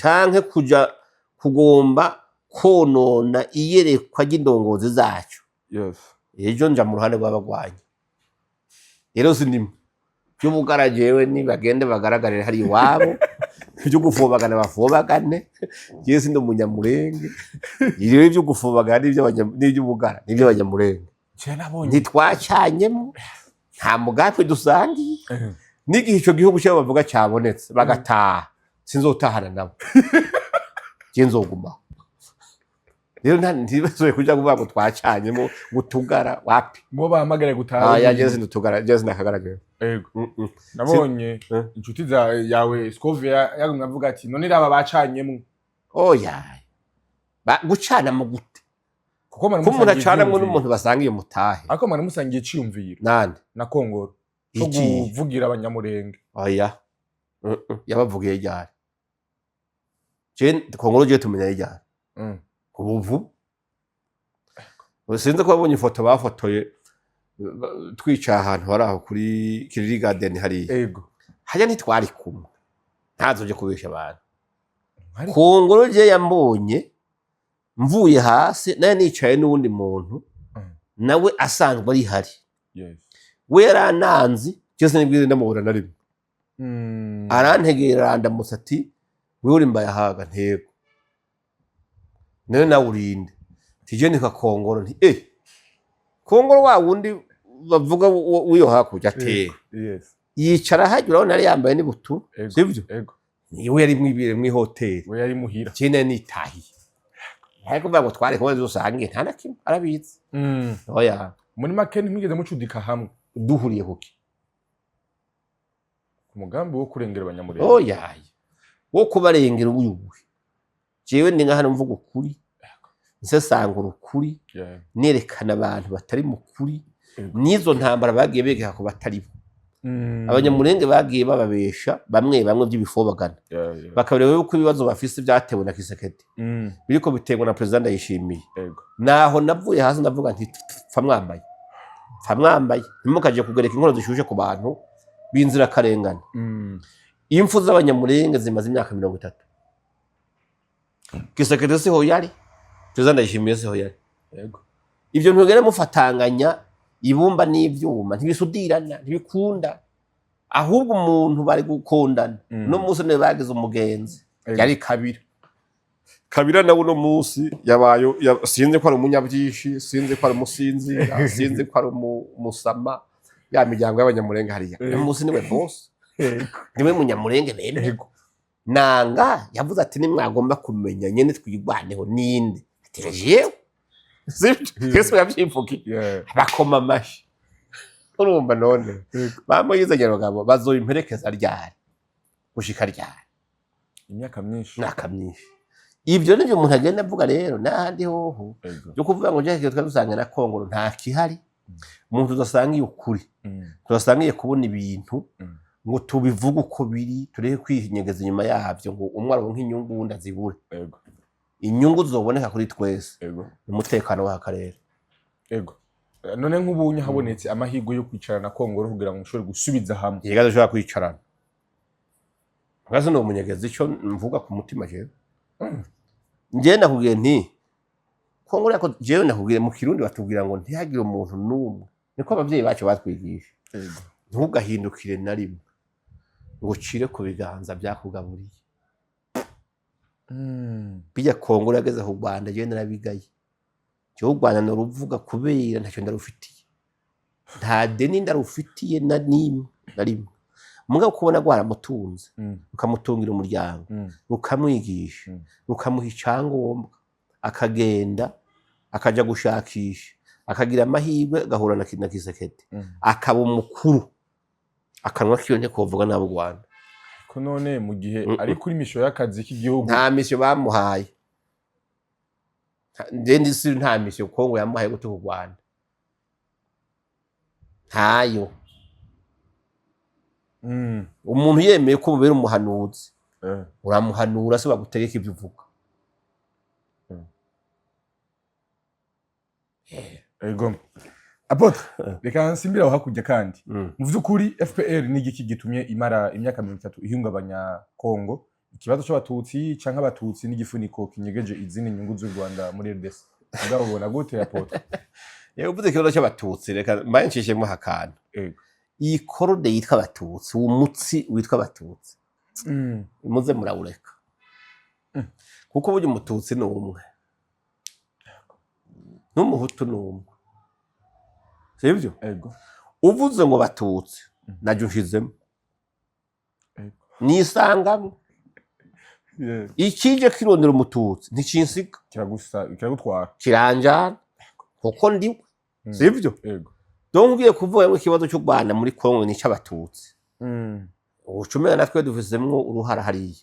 canke kuja kugomba konona iyerekwa ry'indongozi zacu, ejo nja mu ruhande rw'abagwanyi. Rero sindimo by'ubugara jewe, nibagende bagaragarire hari iwabo, ibyo gufobagana bafobagane. Jewe sindi Umunyamurenge. Rero ibyo gufobagana n'iby'ubugara n'iby'Abanyamurenge. Je nabonye Ntitwacanyemo, nta mugambi dusangiye. N'igihe ico gihugu cyabo bavuga cyabonetse bagataha, sinzotahana nabo, je nzogumaho. Rero ntibazoye kuja kuvuga ngo twacanyemo, ngo tugara wapi. Mubo bahamagare gutaha. Ah, ya, jewe sindutugara, jewe sindakagaragara. Nabonye inshuti za yawe Scovia yagumye avuga ati: "None raba bacanyemwo." Oya, gucana mu gute? Kuko mwari Ko umuntu musangiye acanamwo ivyiyumviro. n'umuntu basangiye mutahe. Ariko mwari musangiye iciyumviro Nande? na Kongoro. Cyo Iki? kuvugira Abanyamurenge. Oya. Yabavugiye ryari? Je Kongolo je tumenya ryari? Ubuvu sinzi ko babonye ifoto bafotoye twicaye ahantu hari aho kuri Kiriri Garden hariya. Hajya ntitwari kumwe, ntazoje kubesha abantu. Kongolo je yambonye mvuye hasi, naye nicaye n'uwundi muntu nawe asanzwe ari hari. We yarananzi cyose, nibwire ndamubona na rimwe. Arantegera, arandamutsa ati: "Wewe uri Mbayahaga?" Ntego nawe nawe urinde tije ni Kongolo. Nti: "Eh, Kongolo wa wundi bavuga w'iyo hakurya?" Ati: Yicara hajya, urabona yari yambaye n'ibutu. Sivyo? Ego. Niwe yari mwibire mw'ihoteli. We yari muhira. Cyane nitahiye, ariko kuvuga ngo twari kumwe dusangiye, nta na kimwe arabizi. Oya. Muri make ntimwigeze mucudika hamwe? Duhuriye kuki? Ku mugambi wo kurengera Abanyamurenge. Oya, wo kubarengera ubuyubuhe? Jewe ndi nka hano mvuga ukuri, nsesangura ukuri, nerekana abantu batari mu kuri. N'izo ntambara bagiye begeka ku batari bo. Abanyamurenge bagiye bababesha bamwe bamwe by'ibifobagana, bakabereka yuko ibibazo bafise byatewe na Tshisekedi, biriko biterwa na Perezida Ndayishimiye. Naho navuye hasi ndavuga nti: "Pfa mwambaye, pfa mwambaye, ntimukaje kugereka inkono zishushe ku bantu b'inzirakarengane." Impfu z'Abanyamurenge zimaze imyaka 30. Tshisekedi siho yari, Perezida Ndayishimiye siho yari. Ibyo ntugere mufatanganya ibumba n'ivyuma, ntibisudirana, ntibikunda. Ahubwo umuntu bari gukundana. Uno munsi niwe bagize umugenzi. Yari Kabira. Kabira nawe uno munsi yabaye sinzi ko ari umunyabyinshi, sinzi ko ari umusinzira, sinzi ko ari umusama ya miryango y'Abanyamurenge hariya. Uno munsi niwe boss, niwe Munyamurenge bemeye. Nanga yavuze ati: "Nimwagomba kumenya nyene twigwaneho ninde?" Ati: "Jewe." Sibyo? Yesu yavyivugiye. Bakoma amashi. Urumva none bamuyize Nyarugabo bazoyimperekeza ryari, gushika ryari? Imyaka myinshi. Imyaka myinshi. Ibyo nivyo umuntu agenda avuga rero n'ahandi hoho. Byo kuvuga ngo njye twari dusanga na Kongolo, nta kihari. Umuntu tudasangiye ukuri, tudasangiye kubona ibintu, ngo tubivuge uko biri, tureke kwinyegeza inyuma yabyo ngo umwe aronke inyungu, uwundi azibure. Inyungu zoboneka kuri twese, umutekano w'aka karere. Ego. None nk'ubunye habonetse amahirwe yo kwicarana na Kongolo kugira ngo mushobore gusubiza hamwe? Yega, dushobora kwicarana. Ngaze ni umunyegezi ico mvuga ku mutima jewe. Njyewe nakubwiye nti Kongo yako, jewe nakubwiye mu Kirundi batubwira ngo ntihagire umuntu n'umwe, niko abavyeyi bacu batwigisha. Ntugahindukire na rimwe ngo ucire ku biganza byakugaburiye. Bijya Kongo yageze ku Rwanda, jewe narabigaye. Jewe u Rwanda noruvuga kubera ntacyo ndarufitiye, nta deni ndarufitiye na nimwe na rimwe. Mugabo kubona rwaramutunze, rukamutungira umuryango, rukamwigisha, rukamuha icyangombwa, akagenda akaja gushakisha, akagira amahirwe agahura na Tshisekedi, akaba umukuru, akanwa kiyo ntikovuga nabi u Rwanda. Ko none mu gihe ari kuri mission y'akazi k'igihugu? Nta mission bamuhaye. Nje ndisi nta mission Kongo yamuhaye gutuka u Rwanda, ntayo. Umuntu yemeye ko mubera umuhanuzi, uramuhanura, se bagutegeka ibyo uvuga. Ego. Apôtre, reka nsimbire aho hakurya kandi. Mu vy'ukuri FPR ni igiki gitumye imara imyaka 30 ihungabanya Kongo? Ikibazo c'Abatutsi canke Abatutsi n'igifuniko kinyegeje izindi nyungu z'u Rwanda muri RDC? Mugabo ubona gute, Apôtre? Yewe, uvuze ikibazo cy'Abatutsi, reka mbaye ncishemo akantu. Iyi corde yitwa Abatutsi, uwo mutsi witwa Abatutsi, muze murawureka. Kuko burya Umututsi ni umwe n'Umuhutu ni umwe, sibyo? Ego. Uvuze ngo Batutsi, najye unshizemo, nisangamo. Ikije kirondera Umututsi ntikinsiga. Kiragusa, kiragutwara. Kiranjana kuko ndiwe. Sibyo? Ego. Donc ugiye kuvuga ngo ikibazo cy'u Rwanda muri Kongo ni icy'Abatutsi, ubucumera natwe dufizemwo uruhara hariya,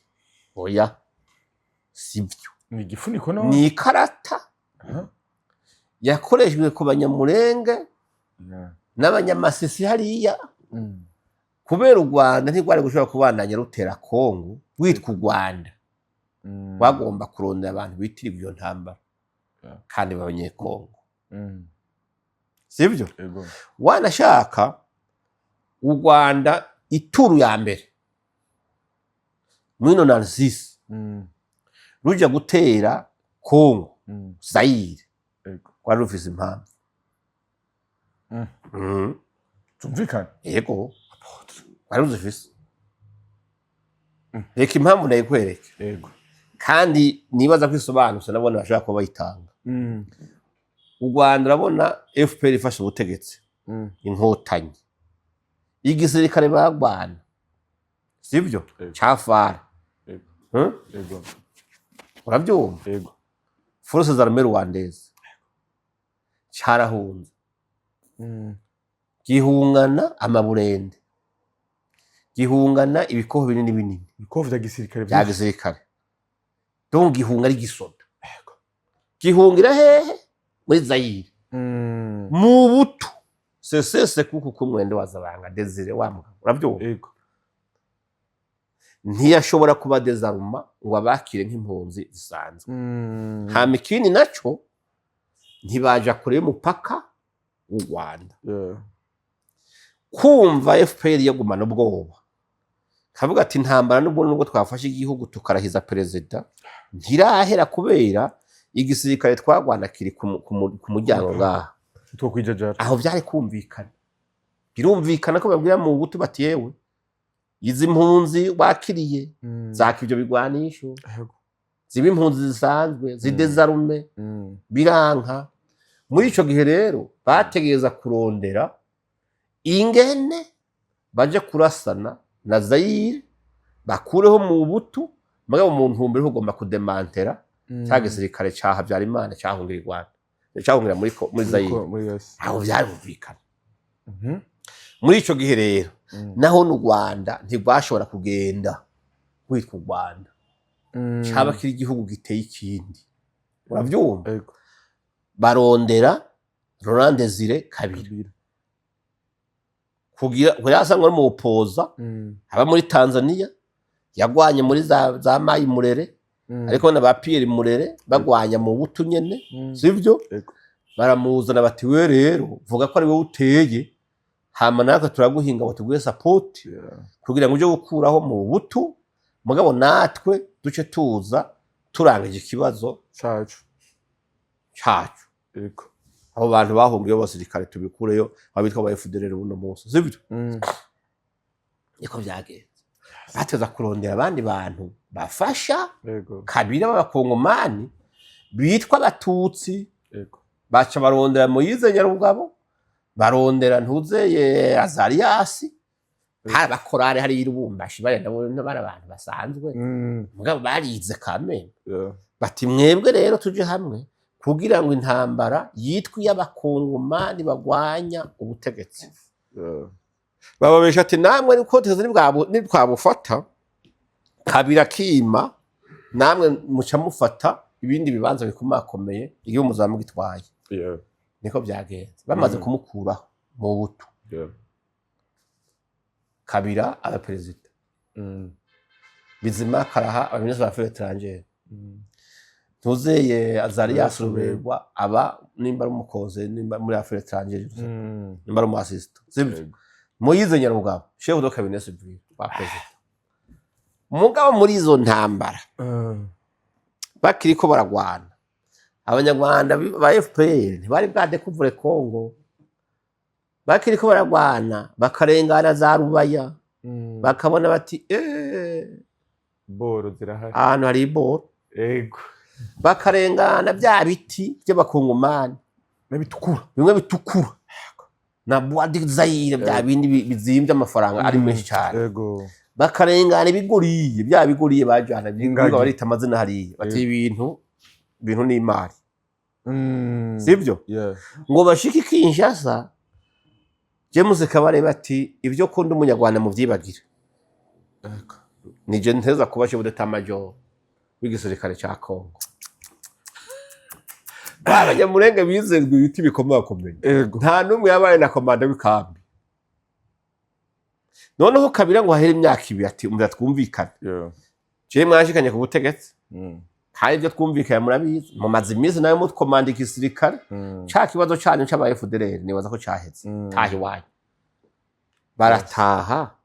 oya, sibyo. Ni igifuniko no? Ni ikarata yakoreshejwe ku Banyamurenge n'Abanyamasisi hariya. Kubera u Rwanda ntirwari gushobora kubandanya rutera Kongo witwa u Rwanda, rwagomba kurondera abantu bitirirwa iyo ntambara kandi b'Abanyekongo, sibyo? Ego. Wanashaka u Rwanda ituru ya mbere muri 96 ruja gutera Kongo, Zayire, rwari rufise impamvu. Tumvikane. Yego, rwari ruzifise. Reka impamvu ndayikwereke. Ego. Kandi nibaza ko isobanutse, nabona bashobora kuba bayitanga. U Rwanda, urabona FPR ifashe ubutegetsi, Inkotanyi, igisirikare bagwana, sibyo? Yego. Ca FAR. Yego. Hmm? Ego. Urabyumva? Ego. Forces Armées Rwandaises carahunze, gihungana amaburende, gihungana ibikoho binini binini. Ibikoho vya gisirikare. Bya Vyinshi. gisirikare. Donc gihunga ari gisoda, gihungira hehe? Muri Zayire. Mu butu sesese kuko kumwende wazabanga Desire wa mugabo, urabyumva? Ego. Ntiyashobora kuba désarma ngo abakire nk'impunzi zisanzwe. Hama ikindi naco, ntibaja kure y'umupaka w'u Rwanda. Kumva FPR yagumana ubwoba, kavuga ati intambara nubwo twafashe igihugu tukarahiza perezida ntirahera, kubera igisirikare twagwana kiri ku muryango ngaha. Two kwijajara. Aho vyari kumvikana, birumvikana ko babwira mu butu bati: "Yewe, izi mpunzi wakiriye, zaka ivyo bigwanisho, ziba impunzi zisanzwe, zi désarme." Biranka. Muri ico gihe rero bategereza kurondera ingene baje kurasana na Zayire, bakureho mu butu, mugabo mu ntumbero yo kugomba ku démanteler ca gisirikare ca Habyarimana cahungira i Rwanda, cahungira muri Zayire. Muri yose. Aho vyarumvikana. Muri ico gihe rero, naho n'u Rwanda ntirwashobora kugenda witwa u Rwanda, caba kiri igihugu giteye ikindi, uravyumva? Ego. Barondera Laurent Desire Kabila. Kabila. Kugira ngo yasangwa ari mu bupoza aba muri Tanzania, yagwanye muri za Mayi Murere, ariko na ba Pierre Murere bagwanya mu butu nyene, sivyo? Ego. Baramuzana bati: "We rero vuga ko ari wowe uteye, hama natwe turaguhinga ngo tuguhe support kugira ngo uje gukuraho mu butu, mugabo natwe duce tuza turangije ikibazo Cacu. cacu." Ego. Abo bantu bahungiye b'abasirikare tubikureyo, abitwa ba FDLR buno munsi, sivyo? Niko vyagenze. Bateza kurondera abandi bantu bafasha Ego. Kabila b'Abakongomani bitwa Abatutsi. Ego. Baca barondera Moyize Nyarugabo, barondera ntuzeye Azariyasi, hari abakorare hari i Lubumbashi, bari nabo bari abantu basanzwe, mugabo barize kameme. Bati: "Mwebwe rero tuje hamwe kugira ngo intambara yitwa iy'Abakongomani bagwanya ubutegetsi." Bababesha ati: "Namwe niko teze nitwabufata, Kabila kima, namwe muca mufata ibindi bibanza bikomakomeye igihugu muzaba mugitwaye." Niko byagenze. Bamaze kumukuraho mu butu, Kabila aba perezida, Bizima karaha aba ministre des Affaires étrangères, ntuzeye Azarias Ruberwa aba nimba ari umukoze, nimba muri Affaires étrangères, nimba ari umu assistant, sibyo? Yego. Moyize Nyarugabo chef de cabinet civil wa perezida. Mugabo muri izo ntambara bakiriko baragwana, Abanyarwanda ba FPR ntibari bwa découvre Congo. Bakiriko baragwana, bakarengana za Rubaya, bakabona bati: Boro zirahari. Ahantu hari iboro. Bakarengana bya biti by'Abakongomani N'abitukura. bimwe bitukura na bois de Zaire, bya bindi bizimbye, amafaranga ari menshi cyane. Bakarengana ibigoriye, bya bigoriye bajana. Ingagi. Barita amazina hariya bati ibintu ni imari, sibyo? Yeah. Ngo bashike Kinshasa, James Kabarebe ati: "Ibyo kunda Umunyarwanda muvyibagire, nije nteza kuba chef d'état major w'igisirikare ca Congo." Abanyamurenge bizezwa ibiti bikomakomeye, nta n'umwe yabaye na komanda w'ikambi. Noneho Kabila ngo hahere imyaka 2, ati: "Umva, twumvikane, jewe mwashikanye ku butegetsi, kandi ibyo twumvikanye murabizi, mumaze iminsi nawe mutkomanda igisirikare. Ca kibazo canyu c'aba FDLR nibaza ko caheze. Taha iwanyu." Barataha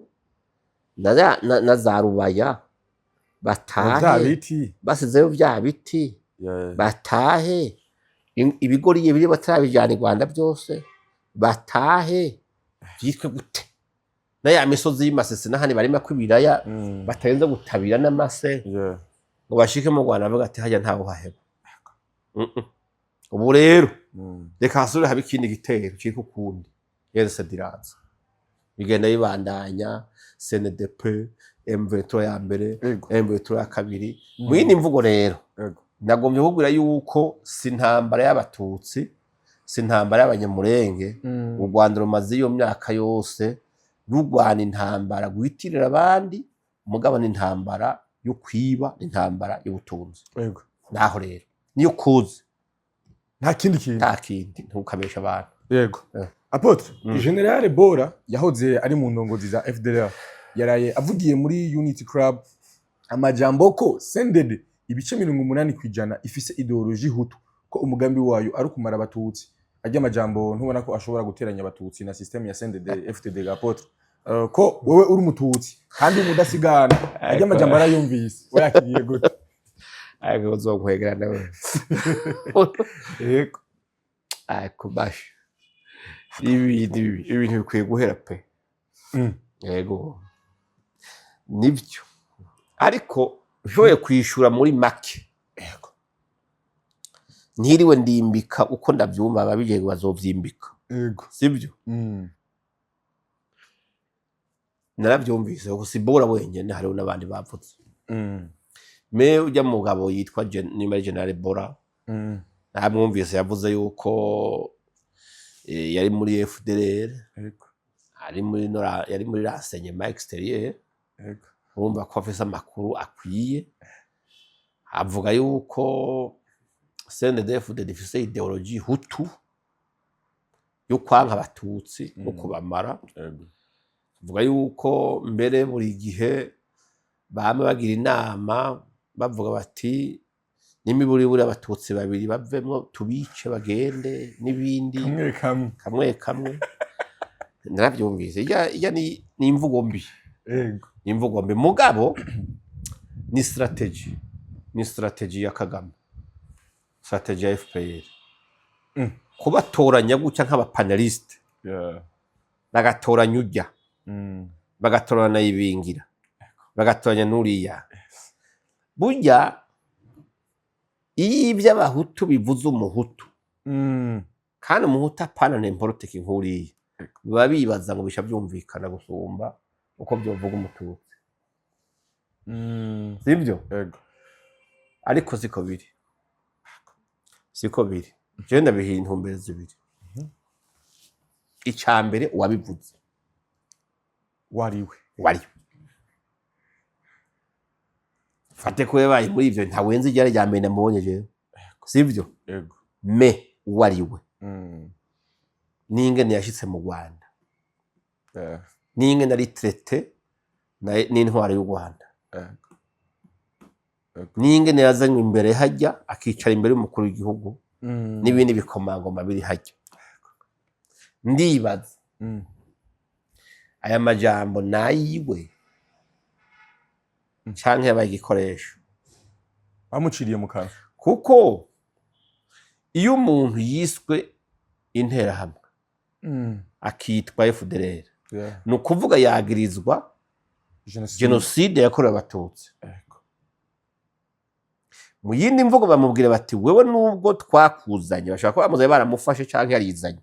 na za Rubaya. Vya Batahe biti. basizeyo vya biti. Batahe ibigori biri batarabijana i Rwanda byose, batahe vyitwe gute? Na ya misozi y'Imasisi n'ahandi barimako ibiraya, batarinze gutabira n'amase ngo bashike mu Rwanda, bavuga ati: "Hajya ntawe uhaheba." Ubu rero reka hasubire habe ikindi gitero citwa ukundi. RCD iraza, bigenda bibandanya, CNDP, M23 ya mbere, M23 ya kabiri. Mu yindi mvugo rero, nagombye kukubwira yuko si intambara y'Abatutsi, si intambara y'Abanyamurenge. U Rwanda rumaze iyo myaka yose rurwana intambara rwitirira abandi, mugabo ni intambara yo kwiba, ni intambara y'ubutunzi. Naho rero niyo kuzi. Nta kindi kintu. Nta kindi, ntukabesha abantu. Apôtre, Général Bora yahoze ari mu ndongozi za FDLR yaraye avugiye muri Unity Club amajambo ko CNDD ibice 80% ifise idéologie hutu, ko umugambi wayo ari ukumara Abatutsi. Ajya amajambo, ntubona ko ashobora guteranya Abatutsi na système ya CNDD FDD ga apôtre? Ko wewe uri Umututsi kandi umudasigana, ajya amajambo arayumvise, wayakiriye gute? Ariko uzokwegera nawe. Ariko basha, ibintu bikwiye guhera pe. Yego, nibyo, ariko ushoboye kwishura muri make, ntiriwe ndimbika uko ndabyumva, ababijejwe bazovyimbika. Sibyo? Narabyumvise kuko si Bora wenyene, hariho n'abandi bavutse. Me ujya mugabo yitwa nimba ari Général Bora, namwumvise yavuze yuko yari muri FDLR, ari muri nora, yari muri renseignement extérieur. Urumva ko afise amakuru akwiye. Avuga yuko CNDD-FDD ifise idéologie hutu yo kwanka Abatutsi no kubamara. Avuga yuko mbere buri gihe bama bagira inama, bavuga bati: "N'imiburiburi Abatutsi babiri bavemwo tubice bagende", n'ibindi. Kamwe kamwe. Kamwe kamwe. Naravyumvise. Irya ni imvugo mbi. Ni imvugo mbi, mugabo ni stratégie, ni stratégie ya Kagame, stratégie ya FPR, kubatoranya gutya nk'abapanélistes, bagatoranya ujya, bagatoranya Ibingira, bagatoranya n'uriya. Burya iyo iby'Abahutu bivuze Umuhutu, kandi Umuhutu apana n'imporotiki nk'uriya, biba bibaza ngo bisha byumvikana gusumba uko byovuga Umututsi. Sibyo? Yego. Ariko siko biri, siko biri. Jewe ndabiha intumbero zibiri. Ica mbere, uwabivuze wariwe. Wariwe, fate ko yabaye muri ivyo, ntawenze iryari rya mbere namubonye jewe, sivyo? Yego. Me uwariwe, n'ingene yashitse mu Rwanda, n'ingene ari traité n'intwaro y'u Rwanda, n'ingene yazanywe imbere hajya akicara imbere y'umukuru w'igihugu, n'ibindi bikomangoma biri hajya, ndibaza aya majambo nayiwe canke yabaye igikoresho? Bamuciriye mu kanwa. Kuko iyo umuntu yiswe Interahamwe, akitwa FDLR, ni ukuvuga yagirizwa Jenoside. jenoside yakorewe Abatutsi. Mu yindi mvugo, bamubwira bati: "Wewe nubwo twakuzanye", bashobora kuba bamuzanye baramufashe canke yarizanye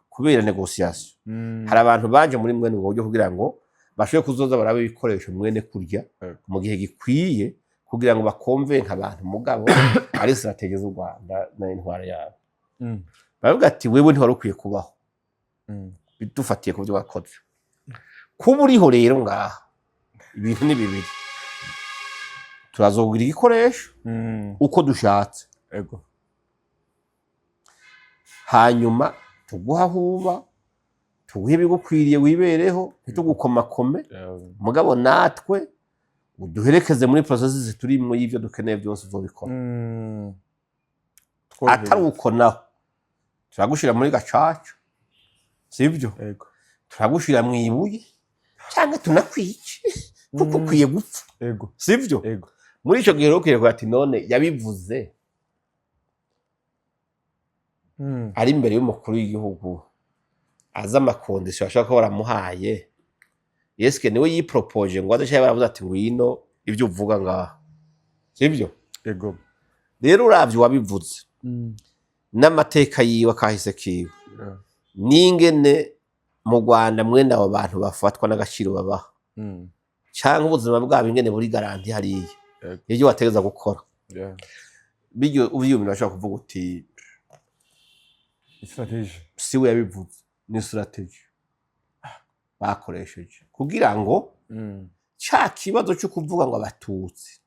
kubera négociation. Hari abantu baje muri mwene ubwo buryo kugira ngo bashobore kuzoza barabe ibikoresho mwene kurya mu gihe gikwiye kugira ngo bakonvenke abantu, mugabo ari stratégie z'u Rwanda n'intwaro yabo. Baravuga ati: "Wewe ntiwari ukwiye kubaho, dufatiye ku byo wakoze. Kuba uriho rero ngaha, ibintu ni bibiri: turazogira igikoresho uko dushatse, hanyuma tuguha aho uba, Tuguhe ibigukwiriye, wibereho, ntitugukomakome. Mugabo natwe uduherekeze muri processus turimwo y'ivyo dukeneye byose, uzobikora. Atari uko naho turagushira muri gacaca, sibyo? Yego. Turagushira mu ibuye cyangwa tunakwice kuko ukwiye gupfa. Sibyo? Yego. Muri ico gihe rero ukwiye kugira ati: none yabivuze ari imbere y'umukuru w'igihugu, azi ama conditions ashobora kuba baramuhaye? Est-ce que niwe yipropoje ngo aze, canke baravuze ati: "Ngwino ibyo uvuga ngaha"? Sibyo? Yego. Rero uravye uwabivuze n'amateka yiwe, akahise kiwe, n'ingene mu Rwanda mwene abo bantu bafatwa n'agaciro babaha, canke ubuzima bwabo ingene buri garantie hariya, ivyo wategeza gukora, biryo uvyiyumvira, urashobora kuvuga uti: Stratégie. Siwe yabivuze, ni stratégie bakoresheje kugira ngo ca kibazo cyo kuvuga ngo abatutsi,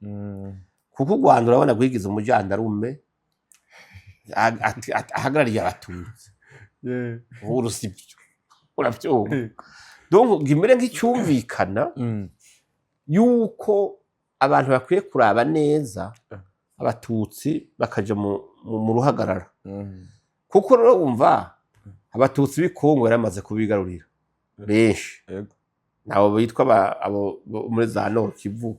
kuko u Rwanda urabona rwigize umujandarume ahagarariye abatutsi. Uhuru sibyo, uravyumva? Yego. Donc gimere nk'icyumvikana yuko abantu bakwiye kuraba neza, abatutsi bakaja mu ruhagarara, kuko rero wumva abatutsi b'i Kongo yaramaze kubigarurira benshi, abo bitwa abo bo muri za Nord Kivu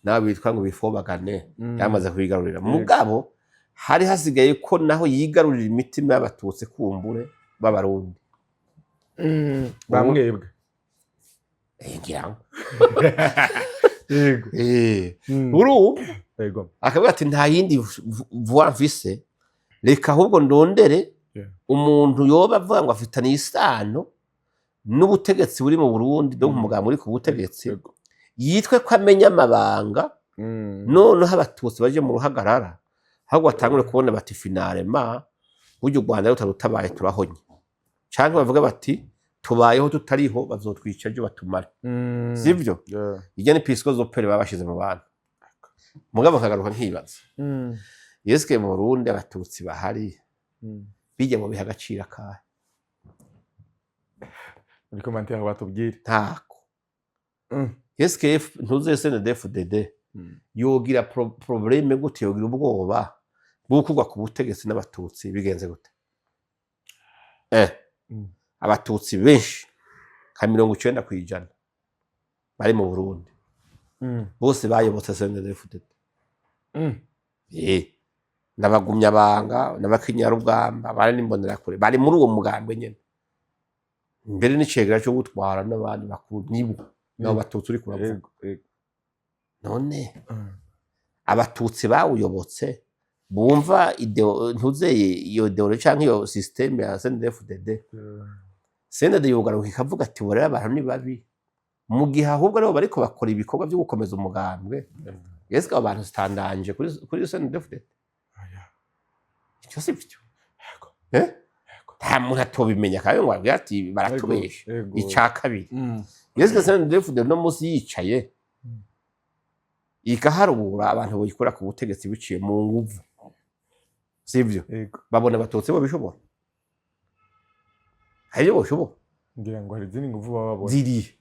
n'abo bitwa ngo bifobagane, yamaze kubigarurira. Mugabo hari hasigaye ko naho yigarurira imitima y'abatutsi kumbure b'abarundi. Bamwebwe. Ngira ngo urumva, akavuga ati: "Nta yindi voie mfise, reka ahubwo ndondere umuntu yoba avuga ngo afitaniye isano n'ubutegetsi buri mu Burundi, donc umugabo uri ku butegetsi, yitwe ko amenya amabanga, noneho abatutsi baje mu ruhagarara, ahubwo batangure kubona bati: finalement burya u Rwanda rutarutabaye turahonye, canke bavuga bati: tubayeho tutariho, bazotwica ejo batumare." Sivyo? Yeah. Irya ni pisco zopere baba bashize mu bantu. Mugabo nkagaruka nkibaza: est-ce que mu Burundi abatutsi bahari bijya mu biha agaciro akahe? Muri commentaire batubwire. Ntako. Est-ce que ntuze CNDD-FDD yogira problème gute, yogira ubwoba bwo kugwa ku butegetsi n'abatutsi bigenze gute? Abatutsi benshi nka 90% bari mu Burundi bose bayobotse CNDD-FDD. N'abagumyabanga n'abakinyarugamba bari n'imbonerakure bari muri uwo mugambwe nyene, mbere n'icegera cyo gutwara n'abandi bakuru nibo nabo batutsi uri kuravuga. Yego, yego. None abatutsi bawuyobotse bumva ntuze iyo idéologie canke iyo système ya CNDD-FDD, CNDD yogaruka ikavuga ati: "Ubu rero abantu ni babi", mu gihe ahubwo aribo bariko bakora ibikorwa vyo gukomeza umugambwe? Est-ce abo bantu zitandanje kuri CNDD-FDD? Oya. Icyo si byo. Yego. Eh? Yego. Nta muntu atobimenya kandi ngo abwire ati: "Baratubesha." Yego. Icya kabiri, est-ce que CNDD-FDD no munsi yicaye igaharura abantu boyikura ku butegetsi biciye mu nguvu, sivyo? Yego. Babona abatutsi bo bishobora? Hari ibyo boshobora? Ngira ngo hari izindi nguvu baba babona. Ziri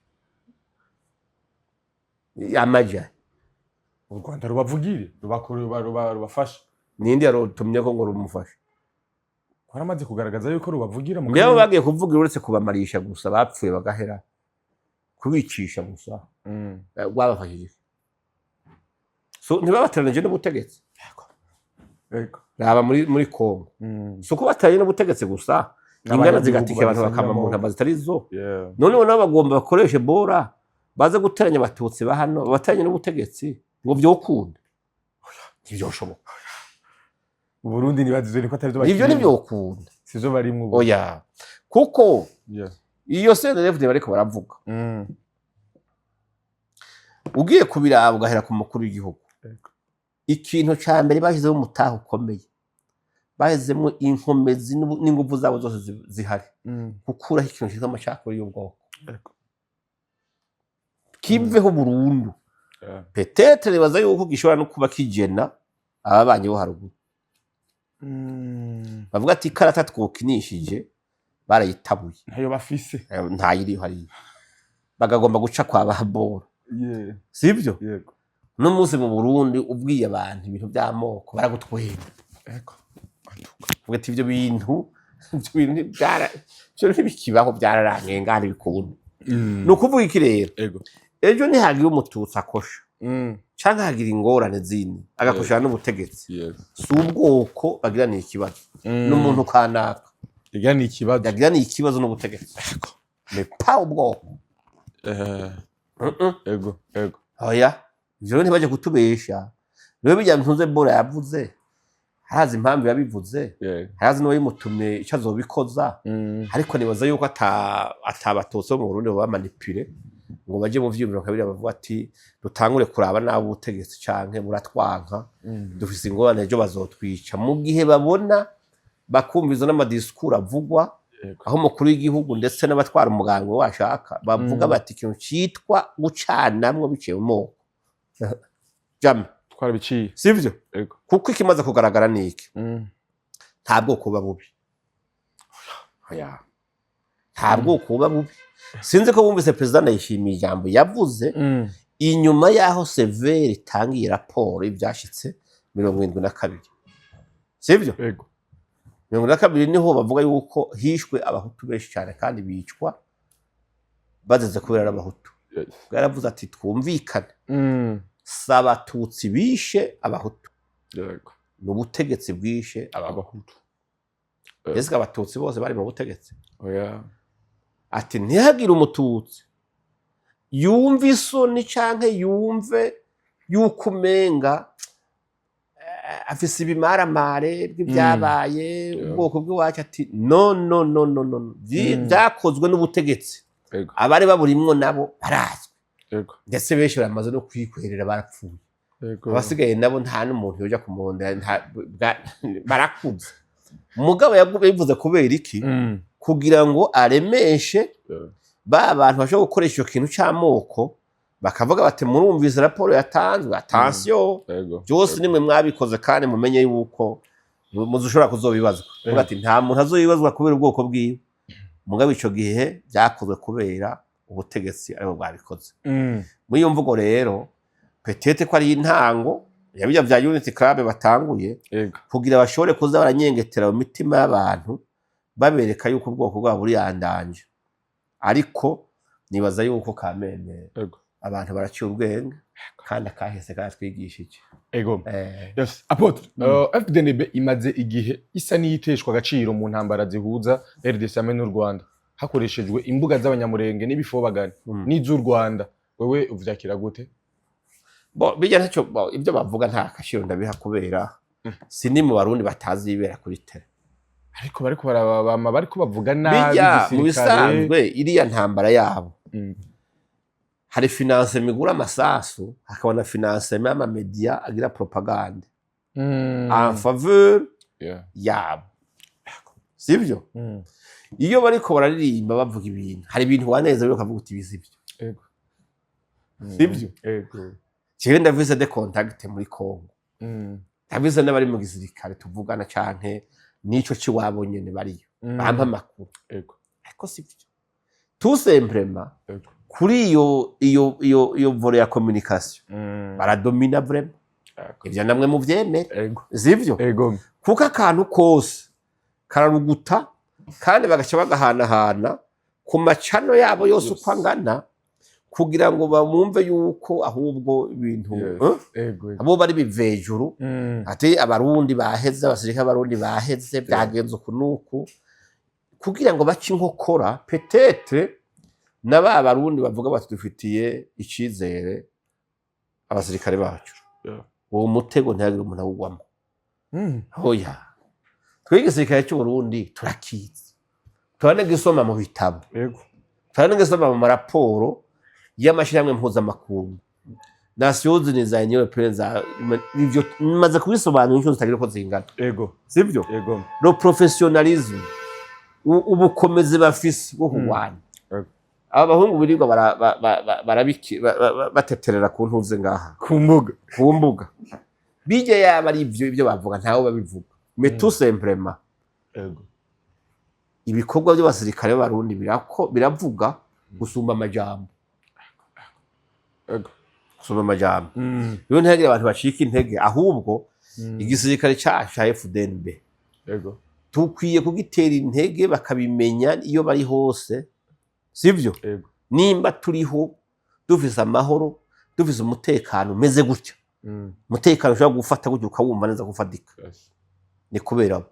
amaja. U Rwanda rubavugire, rubakore, rubafashe. Ninde yarutumye ko ngo rumufashe? Waramaze kugaragaza yuko rubavugira mu Mbega karere. bagiye kuvuga, uretse kubamarisha gusa bapfuye bagahera, kubicisha gusa, rwabafashije iki? So ntibabateranije n'ubutegetsi? Yego. Raba muri Kongo, si uko bateranye n'ubutegetsi gusa, ingana N'abanyagihugu zigatika abantu bakama mu babisangamo. ntama zitari zo. Noneho nabo bagomba bakoreshe bora baze guteranya abatutsi ba hano bateranye n'ubutegetsi ngo vyokunda? Ntivyoshoboka. U Burundi nibazizwe niko atari byo. Ivyo ntivyokunda. Sivyo barimwo ubu. Oya, kuko iyo CNDD-FDD bariko baravuga, ugiye kubiraba ugahera ku mukuru w'igihugu, ikintu ca mbere bashyizeho umutahe ukomeye, bashyizemo inkomezi n'inguvu zabo zose zihari gukuraho ikintu cyitwa amacakubiri y'ubwoko, kiveho burundu. Peut-être nibaza yuko gishobora no kuba kigena ababanyi bo haruguru, bavuga ati: "Ikarata twokinishije Barayitabuye. Ntayo bafise. Ntayiriho hariya, bagagomba guca kwa babora. Sibyo? Yego. Uno munsi mu Burundi ubwiye abantu ibintu by'amoko baragutwenga. Uvuga ati ibyo bintu ivyo ntibikibaho, byararangiye ngaha, ntibikunda. Ni ukuvuga iki rero? Ejo nihagira umututsi akosha canke hagira ingorane zindi, agakoshana n'ubutegetsi, si ubwoko bagiraniye ikibazo n'umuntu kanaka. Yagira ni ikibazo. Yagiraniye ikibazo n'ubutegetsi, mais pas ubwoko. Ego ego. Oya, ivyo rero ntibaje kutubesha. Rero bijya ntuze Bora yavuze, harazi impamvu yabivuze, harazi n'uwabimutumye ico azobikoza. Ariko nibaza yuko atabatutsi bo mu Burundi bamanipule ngo baje mu vyiyumviro kabiri bavuga ati dutangure kuraba nabi ubutegetsi canke buratwanka, dufise ingorane, ejo bazotwica, mu gihe babona bakumviza n'ama discours avugwa, aho umukuru w'igihugu ndetse n'abatwara umuganga washaka bavuga bati ikintu citwa gucanamwo biciye mu moko jamais. Twarabiciye. Sivyo? Ego. Kuko ikimaze kugaragara ni iki: nta bwoko buba bubi. Oya, nta bwoko buba bubi. Sinzi ko bumvise Perezida Ndayishimiye ijambo yavuze inyuma y'aho CVR itangiye raporo y'ivyashitse 72, sivyo? Ego. 72 niho bavuga yuko hishwe abahutu benshi cyane kandi bicwa bazize kubera ari abahutu. Yaravuze ati twumvikane, si abatutsi bishe abahutu, ni ubutegetsi bwishe abahutu. Abahutu. Ese abatutsi bose bari mu butegetsi? Oya. Ati ntihagire umututsi yumve isoni canke yumve yuko umenga afise ibimaramare bw'ibyabaye ubwoko bw'iwacu, ati no, no, no, no, no. Byakozwe n'ubutegetsi. Abari baburimwo nabo barazwi, ndetse benshi baramaze no kwikwerera, barapfuye. Abasigaye nabo nta n'umuntu yoja kumurondera, barakuze. Mugabo yabivuze kubera iki? Kugira ngo aremeshe ba bantu bashobora gukoresha icyo kintu c'amoko, bakavuga bati murumvise raporo yatanzwe, attention, byose nimwe mwabikoze kandi mumenye yuko muzushobora kuzobibazwa. Vuga ati nta muntu azobibazwa kubera ubwoko bwiwe, mugabo ico gihe byakozwe kubera ubutegetsi aribwo bwabikoze. Muri iyo mvugo rero, peut-être ko ari intango ya bijya vya Unity Club batanguye kugira bashobore kuza baranyengetera mu mitima y'abantu, babereka yuko ubwoko bwabo buri yandanje. Ariko nibaza yuko kamene abantu baraciye ubwenge kandi akahise karatwigishije. Yes. Apôtre, FDNB imaze igihe isa n'iyiteshwa agaciro mu ntambara zihuza RDC hamwe n'u Rwanda, hakoreshejwe imbuga z'abanyamurenge n'ibifobagane n'iz'u Rwanda. Wewe uvyakira gute? Bo bijya ntacyo bo, ibyo bavuga nta kashiro ndabiha kubera sini mu Barundi batazi ibera kuri terrain. Ariko bariko barabama, bariko bavuga nabi Bijya mu igisirikare. bisanzwe iriya ntambara yabo, hari financement igura amasasu, hakaba na financement y'ama médias agira propagande en faveur yabo, sivyo? Iyo bariko bararirimba bavuga ibintu, hari ibintu waneza rero ukavuga uti ibi sivyo. Sivyo? Ego. Jewe ndafise des contacts muri Congo, ndafise n'abari mu gisirikare tuvugana canke n'ico ciwabo nyene bariyo, bampa amakuru. Ariko sivyo tout simplement. Kuri iyo volet ya communication baradomina vraiment. Ivyo namwe muvyemere. Sivyo? Ego. Kuko akantu kose kararuguta kandi bagaca bagahanahana ku macano yabo yose uko angana kugira ngo bamwumve yuko ahubwo ibintu Ego. abo bari bivejuru, ati abarundi baheze, abasirikare b'abarundi baheze, byagenze uku n'uku, kugira ngo bace inkokora peut-être na ba barundi bavuga bati dufitiye icizere abasirikare bacu. Uwo mutego ntihagire umuntu awugwamo. Oya, twe igisirikare cy'Uburundi turakizi, turanagisoma mu bitabo, turanagisoma mu maraporo y'amashyirahamwe mpuzamakungu, Nations Unies, za Union Européenne, za ivyo maze kubisobanura inshuro zitagira uko zingana. Sivyo? Ego. Le professionnalisme, ubukomezi bafise bwo kurwanya. Aba bahungu birirwa bateterera ku ntuze ngaha, Ku mbuga. ku mbuga, bijya yaba ari ivyo, ibyo bavuga ntawe babivuga, mais tout simplement. Ibikorwa by'abasirikare b'Abarundi biravuga gusumba amajambo. Gusumba amajambo. Rero ntihagire abantu bacika intege, ahubwo igisirikare cacu ca FDNB tukwiye kugitera intege, bakabimenya iyo bari hose, sivyo? Ego. Nimba turiho dufise amahoro, dufise umutekano umeze gutya, umutekano ushobora gufata gutya ukawumva neza kufatika, ni kubera bo.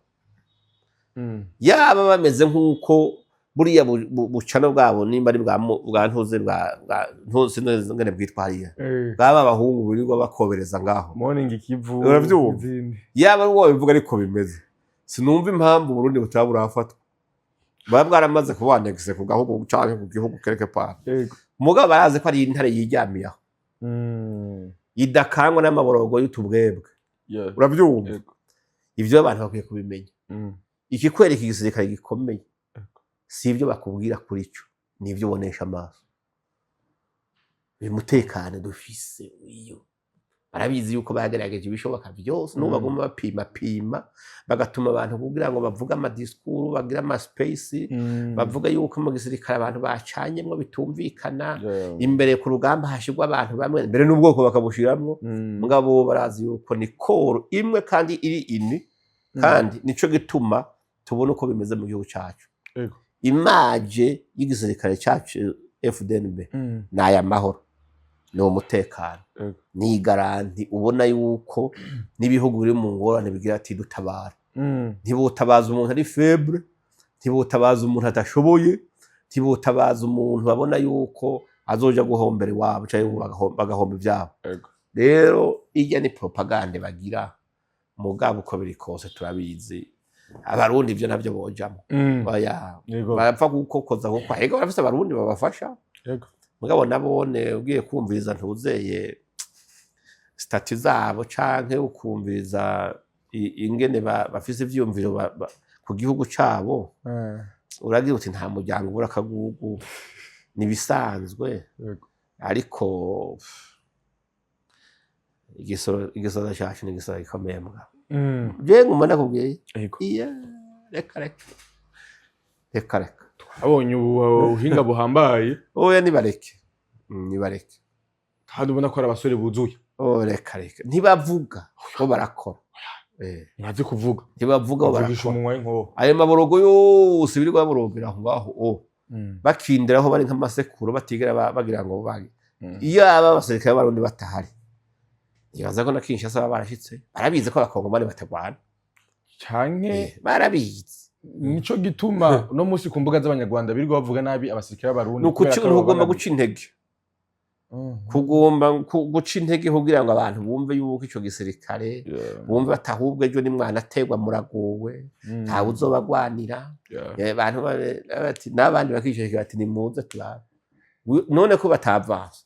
Yaba bameze nk'uko buriya bucano bwabo, nimba ari bwa ntuze, bwa ntuze neza ngene bwitwa hariya, baba abahungu birirwa bakobereza ngaho. Morning Kivu. Uravyumva? Izindi. Yaba ari uwo babivuga ariko bimeze, sinumva impamvu Uburundi butaba burafatwa, baba bwaramaze kuba annexé ku gahugu canke ku gihugu quelque part. Mugabo barazi ko ari intare yiryamiye aho, idakangwa n'amaborogo y'utubwebwe. Uravyumva? Ego. Ivyo abantu bakwiye kubimenya. Ikikwereka igisirikare gikomeye si ibyo bakubwira kuri cyo, ni ibyo ubonesha amaso. Uyu mutekano dufise, iyo barabizi yuko bagerageje ibishoboka byose, n'ubu baguma bapima pima, bagatuma abantu kugira ngo bavuge ama discours, bagire ama space, bavuga yuko mu gisirikare abantu bacanyemwo bitumvikana, imbere ku rugamba hashirwa abantu bamwe mbere n'ubwoko bakabushiramwo. Mugabo barazi yuko ni corps imwe kandi iri ini, kandi nico gituma tubona uko bimeze mu gihugu cacu. Image y'igisirikare cacu FDNB ni aya mahoro, ni umutekano, ni garantie. Ubona yuko n'ibihugu biri mu ngorane bigira ati dutabara. Ntibutabaza umuntu ari faible, ntibutabaza umuntu adashoboye, ntibutabaza umuntu babona yuko azoja guhombera iwabo canke bagahomba ivyabo. Rero irya ni propagande bagira, mugabo uko biri kose turabizi, Abarundi ivyo navyo bojamwo. Oya. Barapfa gukokoza, kuko ego barafise Abarundi babafasha. Mugabo nabone ugiye kumviriza ntuzeye statut zabo canke ukumviriza ingene bafise ivyiyumviro ku gihugu cabo, uragira uti nta muryango ubura akagugu, nibisanzwe. Ariko igisoro cacu ni igisoro gikomeye mugabo. Je nguma ndakubwiye. Iya, reka reka reka reka. Abonye ubuhinga buhambaye. Oya, nibareke. Nibareke. Kandi ubona ko ari abasore buzuye. Oh, reka reka, ntibavuga bo barakora. Ntazi kuvuga. Ntibavuga bo bavugisha barakora. Umunwa w'inkoho. Ayo maborogo yose birirwa baborogera aho ngaho, bakindiraho bari nk'amasekuru, batigera bagira ngo bage. Iyo aba abasirikare b'Abarundi batahari, nibaza ko na Kinshasa baba barashitse. Barabizi ko Abakongomani batagwana. Canke Barabizi. Nico gituma uno munsi ku mbuga z'Abanyarwanda birirwa bavuga nabi abasirikare b'Abarundi ni ukuci kubera ko ntugomba babangamiye. Guca intege, kugomba guca intege kugira ngo abantu bumve yuko ico gisirikare, bumve bati ahubwo ejo nimwanaterwa muragowe, ntawe uzobagwanira. Abantu bati n'abandi bakicecekera bati nimuze turabe. None ko batavanze,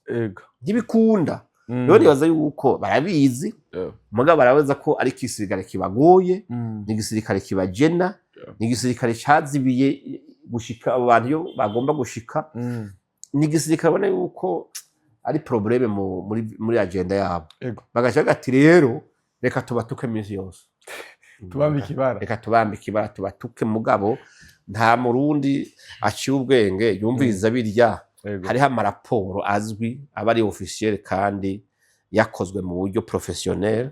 ntibikunda. Rero nibaza yuko barabizi, mugabo barabaza ko ari igisirikare kibagoye, ni igisirikare kibagena, ni igisirikare cazibiye gushika abo bantu iyo bagomba gushika, ni igisirikare ubona yuko ari problème muri agenda yabo. Bagaca bati rero reka tubatuke iminsi yose. Tubambike ibara. Reka tubambike ibara, tubatuke. Mugabo nta Murundi aciye ubwenge yumviriza birya. Hariho amaraporo azwi aba ari officiel kandi yakozwe mu buryo professionnel,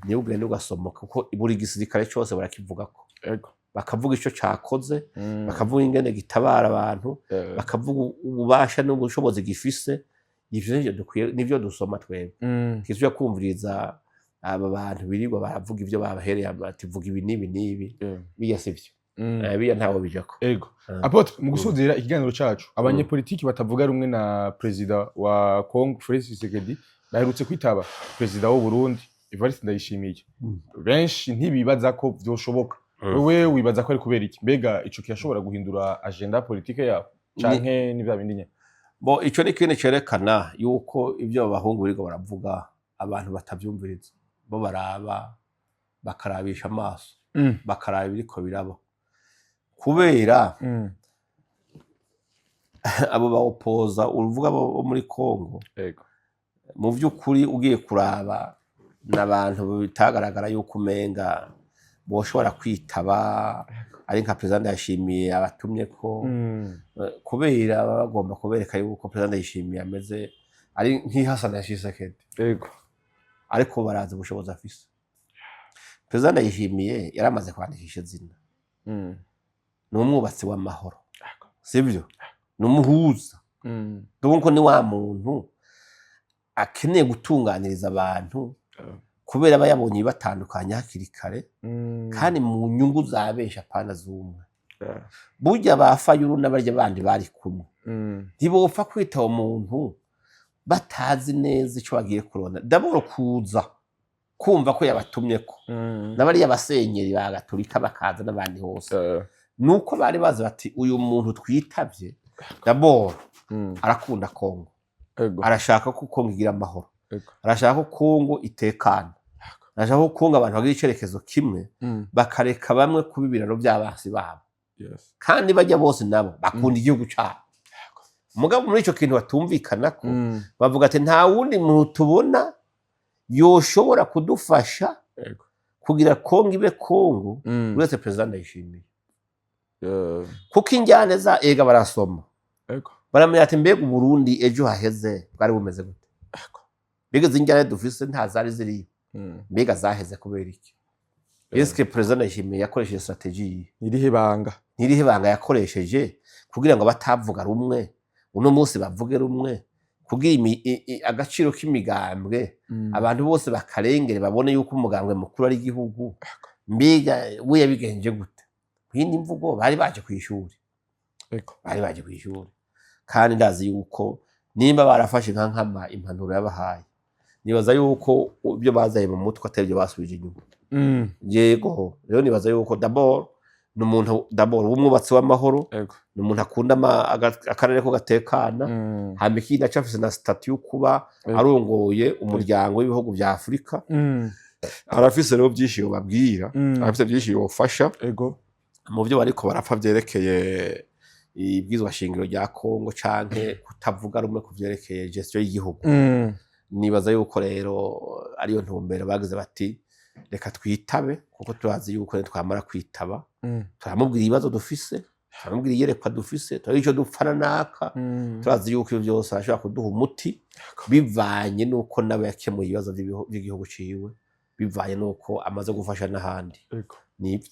niyo ugenda ugasoma, kuko buri gisirikare cyose barakivugako, bakavuga ico cakoze, bakavuga ingene gitabara abantu, bakavuga ububasha n'ubushobozi gifise. Ivyo nivyo dukwiye, nivyo dusoma twebwe. Kizujya kumviriza aba bantu birirwa baravuga ivyo babahereye bati vuga ibi n'ibi n'ibi, biya sivyo. Biya ntawe bijako. Apôtre, mu gusozera ikiganiro cacu, abanyepolitiki batavuga rumwe na perezida wa Congo Felix Tshisekedi baherutse kwitaba perezida w'u Burundi Evariste Ndayishimiye. Benshi ntibibaza ko vyoshoboka. Wewe wibaza ko ari kubera iki? Mbega ico kirashobora guhindura agenda politique yabo canke ni vya bindi nyene? Bo ico ni ikintu cerekana yuko ibyo abo bahungu birirwa baravuga abantu batavyumviriza, bo baraba bakarabisha amaso, bakaraba ibiriko biraba, kubera abo bawopoza uruvuga bo muri Congo, mu vy'ukuri ugiye kuraba n'abantu bitagaragara yuko umenga boshobora kwitaba. Ari nka Perezida Ndayishimiye abatumye ko, kubera baba bagomba kubereka yuko Perezida Ndayishimiye ameze ari nk'ihasana ya Tshisekedi. Ariko barazi ubushobozi afise. Perezida Ndayishimiye yaramaze kwandikisha izina, ni umwubatsi w'amahoro, sibyo? Ni umuhuza. Donc ni wa muntu akeneye gutunganiriza abantu, kubera aba yabonye ibibatandukanya hakiri kare, kandi mu nyungu za benshi, apana z'umwe. Burya ba Fayulu n'abarya bandi bari kumwe ntibopfa kwitaba umuntu batazi neza icyo bagiye kurona. D'abord kuza kumva ko yabatumye ko n'abariya basenyeri ba Gatolika bakaza n'abandi hose, nuko bari bazi bati: "Uyu muntu twitavye, d'abord arakunda Kongo, arashaka ko Kongo igira amahoro, arashaka ko Kongo itekana, arashaka ko Kongo abantu bagira icerekezo kimwe, bakareka bamwe kuba ibiraro by'abasi babo." Kandi bajya bose nabo bakunda igihugu cyabo. Mugabo muri ico kintu batumvikana ko, bavuga ati: "Nta wundi muntu tubona yoshobora kudufasha kugira Kongo ibe Kongo uretse Perezida Ndayishimiye." Kuko injyane za ega barasoma, baramenya ati: "Mbega Uburundi ejo haheze bwari bumeze gute? Mbega izi njyane dufise nta zari ziriyo? Mbega zaheze kubera iki? Eske Perezida Ndayishimiye yakoresheje stratégie yihe?" Irihe banga? Ntirihe banga yakoresheje kugira ngo abatavuga rumwe uno munsi bavuge rumwe, kugira agaciro k'imigambwe, abantu bose bakarengere, babone yuko umugambwe mukuru ari igihugu? Mbega we yabigenje gute? Mu yindi mvugo, bari baje ku ishuri. Bari baje ku ishuri, kandi ndazi yuko nimba barafashe nka nkama impanuro yabahaye, nibaza yuko ibyo bazanye mu mutwe atari ibyo basubije inyuma. Yego, rero nibaza yuko d'abord ni umuntu, d'abord w'umwubatsi w'amahoro, ni umuntu akunda akarere ko gatekana. Hama ikindi aca afise na statut yo kuba arongoye umuryango w'ibihugu vya Afurika. Arafise rero byinshi yobabwira, arafise byinshi yofasha mu byo bariko barapfa vyerekeye ibwizwa shingiro rya Kongo canke kutavuga rumwe ku vyerekeye gestion y'igihugu. Nibaza yuko rero ariyo ntumbero bagize bati: "Reka twitabe, kuko turazi yuko nitwamara kwitaba, turamubwira ibibazo dufise, turamubwira iyerekwa dufise, turazi ico dupfana naka, turazi yuko ivyo vyose arashobora kuduha umuti, bivanye n'uko nawe yakemuye ibibazo by'igihugu ciwe, bivanye n'uko amaze gufasha n'ahandi." Nivyo.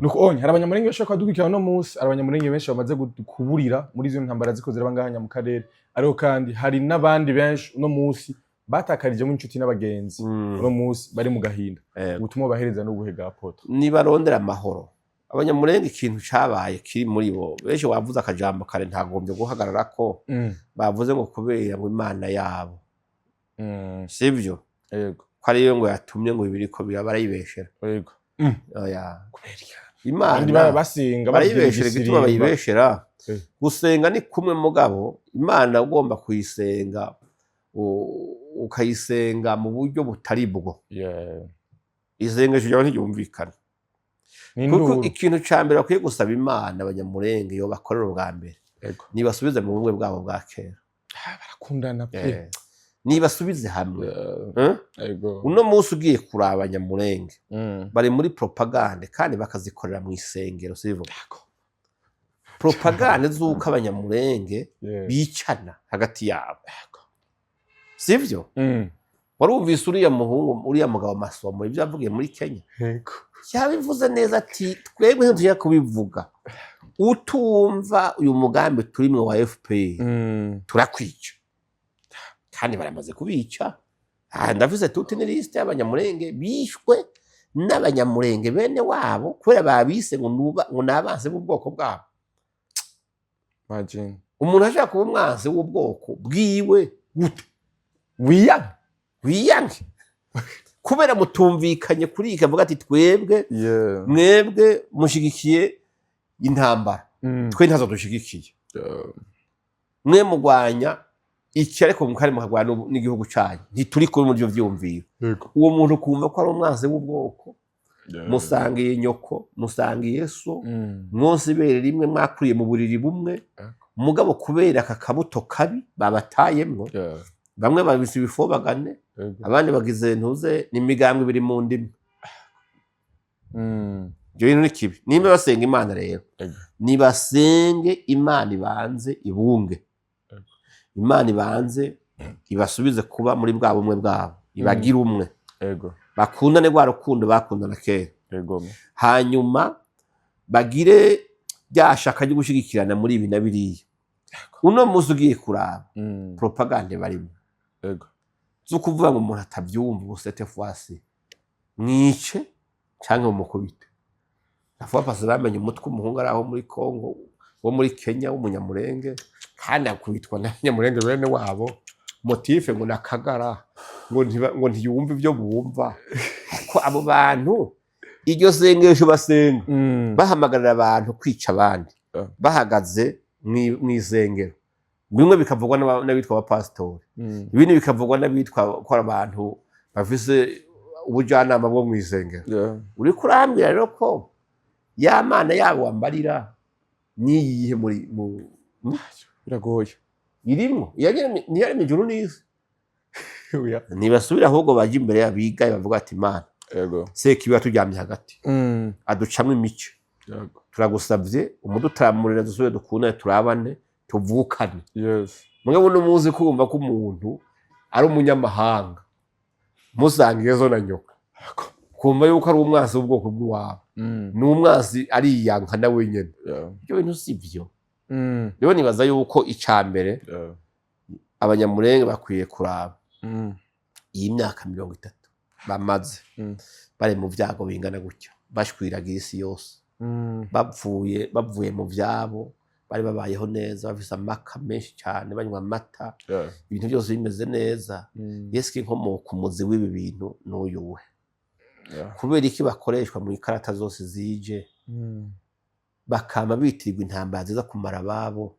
Nuko onye hari Abanyamurenge bashobora kuba uno munsi, hari Abanyamurenge benshi bamaze kuburira muri izo ntambara ziko ziraba ngaha mu karere, ariko kandi hari n'abandi benshi uno munsi batakarijemo inshuti n'abagenzi, uno munsi bari mu gahinda. Ubutumwa bahereza n'ubuhe bwa poto? Nibarondera amahoro Abanyamurenge. Ikintu cabaye kiri muri bo benshi, wavuze akajambo kare ntagombye guhagarara ko, bavuze ngo kubera ngo Imana yabo, sivyo? Yego. Ko ariyo ngo yatumye ngo ibiriko biraba, barayibeshera. Oya. Kubera iki? Imana Abandi baba basenga babyina barayibeshera. Igituma igisirimba. bayibeshera, gusenga ni kumwe, mugabo Imana ugomba kuyisenga, ukayisenga mu buryo butari bwo, isengesho ryawe ntiryumvikana. Ni Kuko induru. ikintu ca mbere bakwiye gusaba Imana Abanyamurenge, iyo bakorera ubwa mbere, nibasubize mu bumwe bwabo bwa kera. Ah, barakundana pe. Nibasubize hamwe. Eh? Yego. Uno munsi ugiye kuraba Abanyamurenge, bari muri propagande, kandi bakazikorera mu isengero, sivyo? Propagande z'uko Abanyamurenge bicana hagati yabo, sivyo? Warumvise uriya muhungu, uriya mugabo Masomo, ibyo yavugiye muri Kenya? Yego. Yabivuze neza ati: "Twebwe ntitujya kubivuga, utumva uyu mugambi turimwo wa FPR, turakwica." Kandi baramaze kubica. Aha ndavuze tuti ni liste y'Abanyamurenge bishwe n'Abanyamurenge bene wabo kubera babise ngo ni abansi b'ubwoko bwabo. Imagine. Umuntu ashaka kuba umwansi w'ubwoko bwiwe gute? Wiyange. Wiyange kubera mutumvikanye kuri iki, avuga ati: "Twebwe, mwebwe mushigikiye intambara, twe ntazo dushigikiye. Mwe mugwanya iki, ariko mukari mukagwana n'igihugu cyanyu, ntituri kumwe muri ibyo vyumviro." Uwo muntu kumva ko ari umwansi w'ubwoko, musangiye nyoko, musangiye so, mwose ibere rimwe, mwakuriye mu buriri bumwe, mugabo kubera aka kabuto kabi babatayemwo, bamwe babise ibifobagane, abandi bagize ntuze n'imigambwe ibiri mu ndimi. Ibyo bintu ni kibi. Nimba basenga Imana rero, nibasenge Imana ibanze ibunge, Imana ibanze ibasubize kuba muri bwa bumwe bwabo, ibagire umwe, bakundane rwa rukundo bakundana kera, hanyuma bagire rya shaka ryo gushyigikirana muri ibi na biriya. Uno munsi ugiye kuraba propagande barimo zo kuvuga ngo umuntu atabyumva ubu, cette fois mwice cyangwa mumukubite. Avuga pasi bamenye umutwe umuhungu ari aho muri Congo, wo muri Kenya, w'Umunyamurenge, kandi akubitwa n'Abanyamurenge bene wabo, motif ngo nakagara, ngo ntiyumve ibyo bumva. Ko abo bantu iryo sengesho basenga, bahamagarira abantu kwica abandi, bahagaze mw'isengero, bimwe bikavugwa n'abitwa abapasitori, ibindi bikavugwa n'abitwa ko ari abantu bafise ubujyanama bwo mw'isengero. Uriko urambwira rero ko ya Mana yabo wambarira niyihe muri mu Biragoye. Irimwo ntiyaremye ijuru n'isi? Oya. Ntibasubire, ahubwo baje imbere y'abigaye bavuga ati: "Imana, sekibi turyamye hagati, aducamwo imice, turagusabye umudutaramurira, dusubire dukundane, turabane, tuvukane." Mugabo uno muzi kumva ko umuntu ari umunyamahanga musangiye zo na nyoka, kumva yuko ari umwansi w'ubwoko bw'iwabo, ni umwansi, ariyanka na wenyene. Ibyo bintu si byo. Rero nibaza yuko ica mbere, Abanyamurenge bakwiye kuraba iyi myaka 30 bamaze bari mu byago bingana gutya, bashwiragira isi yose, bavuye mu byabo, bari babayeho neza, bafise amaka menshi cyane, banywa amata, ibintu byose bimeze neza. Yesu, inkomoko, umuzi w'ibi bintu n'uyuwe? Kubera iki bakoreshwa mu ikarata zose zije, bakama bitirirwa intambara ziza kumara ababo?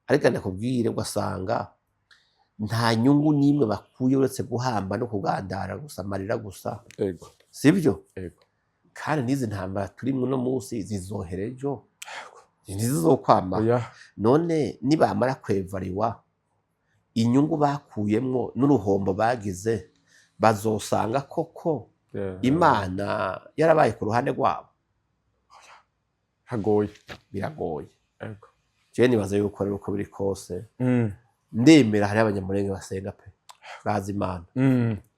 Ariko ndakubwire, ugasanga nta nyungu n'imwe bakuye uretse guhamba no kugandara gusa, amarira gusa. Sibyo? Ego. Kandi n'izi ntambara turimwo uno munsi zizohera ejo, ntizizokwama. Oya. None nibamara kwevariwa inyungu bakuyemwo n'uruhombo bagize, bazosanga koko Imana yarabaye ku ruhande rwabo? Hagoye. Biragoye. Jewe nibaza yuko rero, uko biri kose, ndemera hariho Abanyamurenge basenga pe, bazi Imana,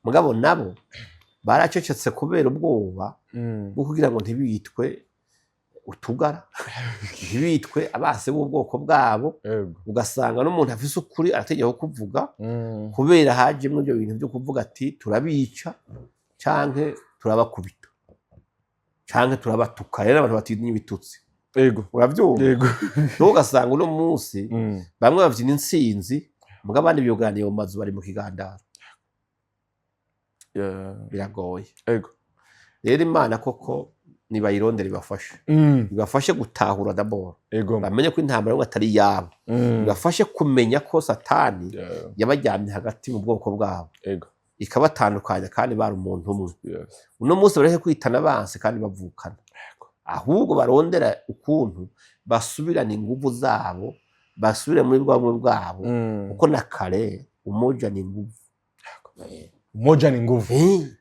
mugabo nabo baracecetse kubera ubwoba bwo kugira ngo ntibitwe utugara, ntibitwe abase b'ubwoko bwabo. Ugasanga n'umuntu afise ukuri arategeka kuvuga, kubera hajemwo ibyo bintu byo kuvuga ati turabica canke turabakubita canke turabatuka. Rero abantu batinya ibitutsi. Uravyumva? Ego. Rero ugasanga uno munsi bamwe bavyina intsinzi, muga abandi biyugaraniye mu mazu, bari mu kigandaro. Biragoye. Rero Imana koko nibayirondere, ibafashe, ibafashe gutahura d'abord, bamenye ko intambara y'umwe atari iyabo, ibafashe kumenya ko Satani yabajyamye hagati mu bwoko bwabo, ikabatandukanya kandi bari umuntu umwe. Uno munsi bareke kwitana banse kandi bavukana, ahubwo barondera ukuntu basubirana inguvu zabo, basubire muri bwa bumwe bwabo, kuko na kare umoja ni nguvu. Umoja ni nguvu.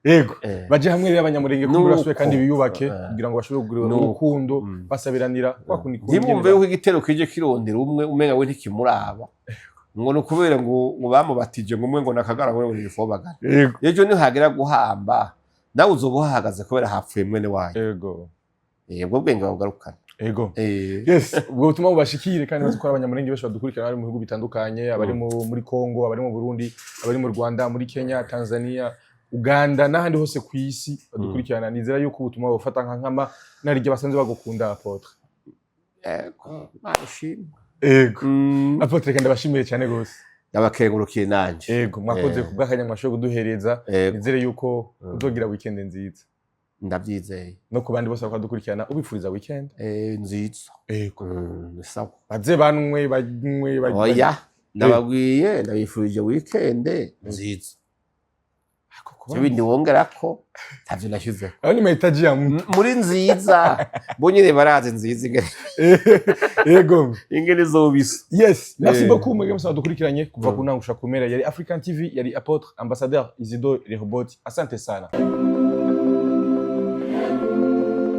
Ego. Baje hamwe rero Abanyamurenge kugira Nuko. basubire kandi biyubake, kugira ngo bashobore kugira Nuko. urukundo, basabiranira kwa kundi. Ntibumve yuko igitero kije kirondera umwe, umenga we ntikimuraba, ngo ni ukubera ngo bamubatije ngo umwe ngo nakagara, ngo nifobagana. Ejo nihagera guhamba, nawe uzoba uhahagaze kubera hapfuye mwene wanyu. Ubwo bwenge babugarukana. Yes, ubwo butumwa bubashikire kandi bazi ko ari Abanyamurenge benshi badukurikirana bari mu bihugu bitandukanye, abari muri Congo, abari mu Burundi, abari mu Rwanda, muri Kenya, Tanzania, Uganda n'ahandi hose ku isi badukurikirana. Nizera yuko ubutumwa bufata nka nkama nariryo basanzwe bagukunda, Apôtre. Ego, Imana ishimwe. Ego. Apôtre, kandi ndabashimiye cyane gose. Ndabakengurukiye nanje. Ego, mwakoze ku bw'akanya mwashoboye kuduhereza. Nizere yuko uzogira weekend nziza. Ndabyizeye. No ku bandi bose bakadukurikirana, ubifuriza weekend Nziza. Sawa. Baze banwe, banywe. Oya, ndababwiye, ndabifurije weekend nziza. Ako. Ivyo bindi wongerako ntavyo nashyizeko. Ayo ni mahitaji ya mtu. Muri nziza bo nyene barazi nziza ingene ingene izobisa. Yes, merci beaucoup mwebwe mwese dukurikiranye kuva ku ntango gushika ku mpera. Yari African TV, yari Apôtre Ambassadeur Isidore Rehoboth. Asante sana.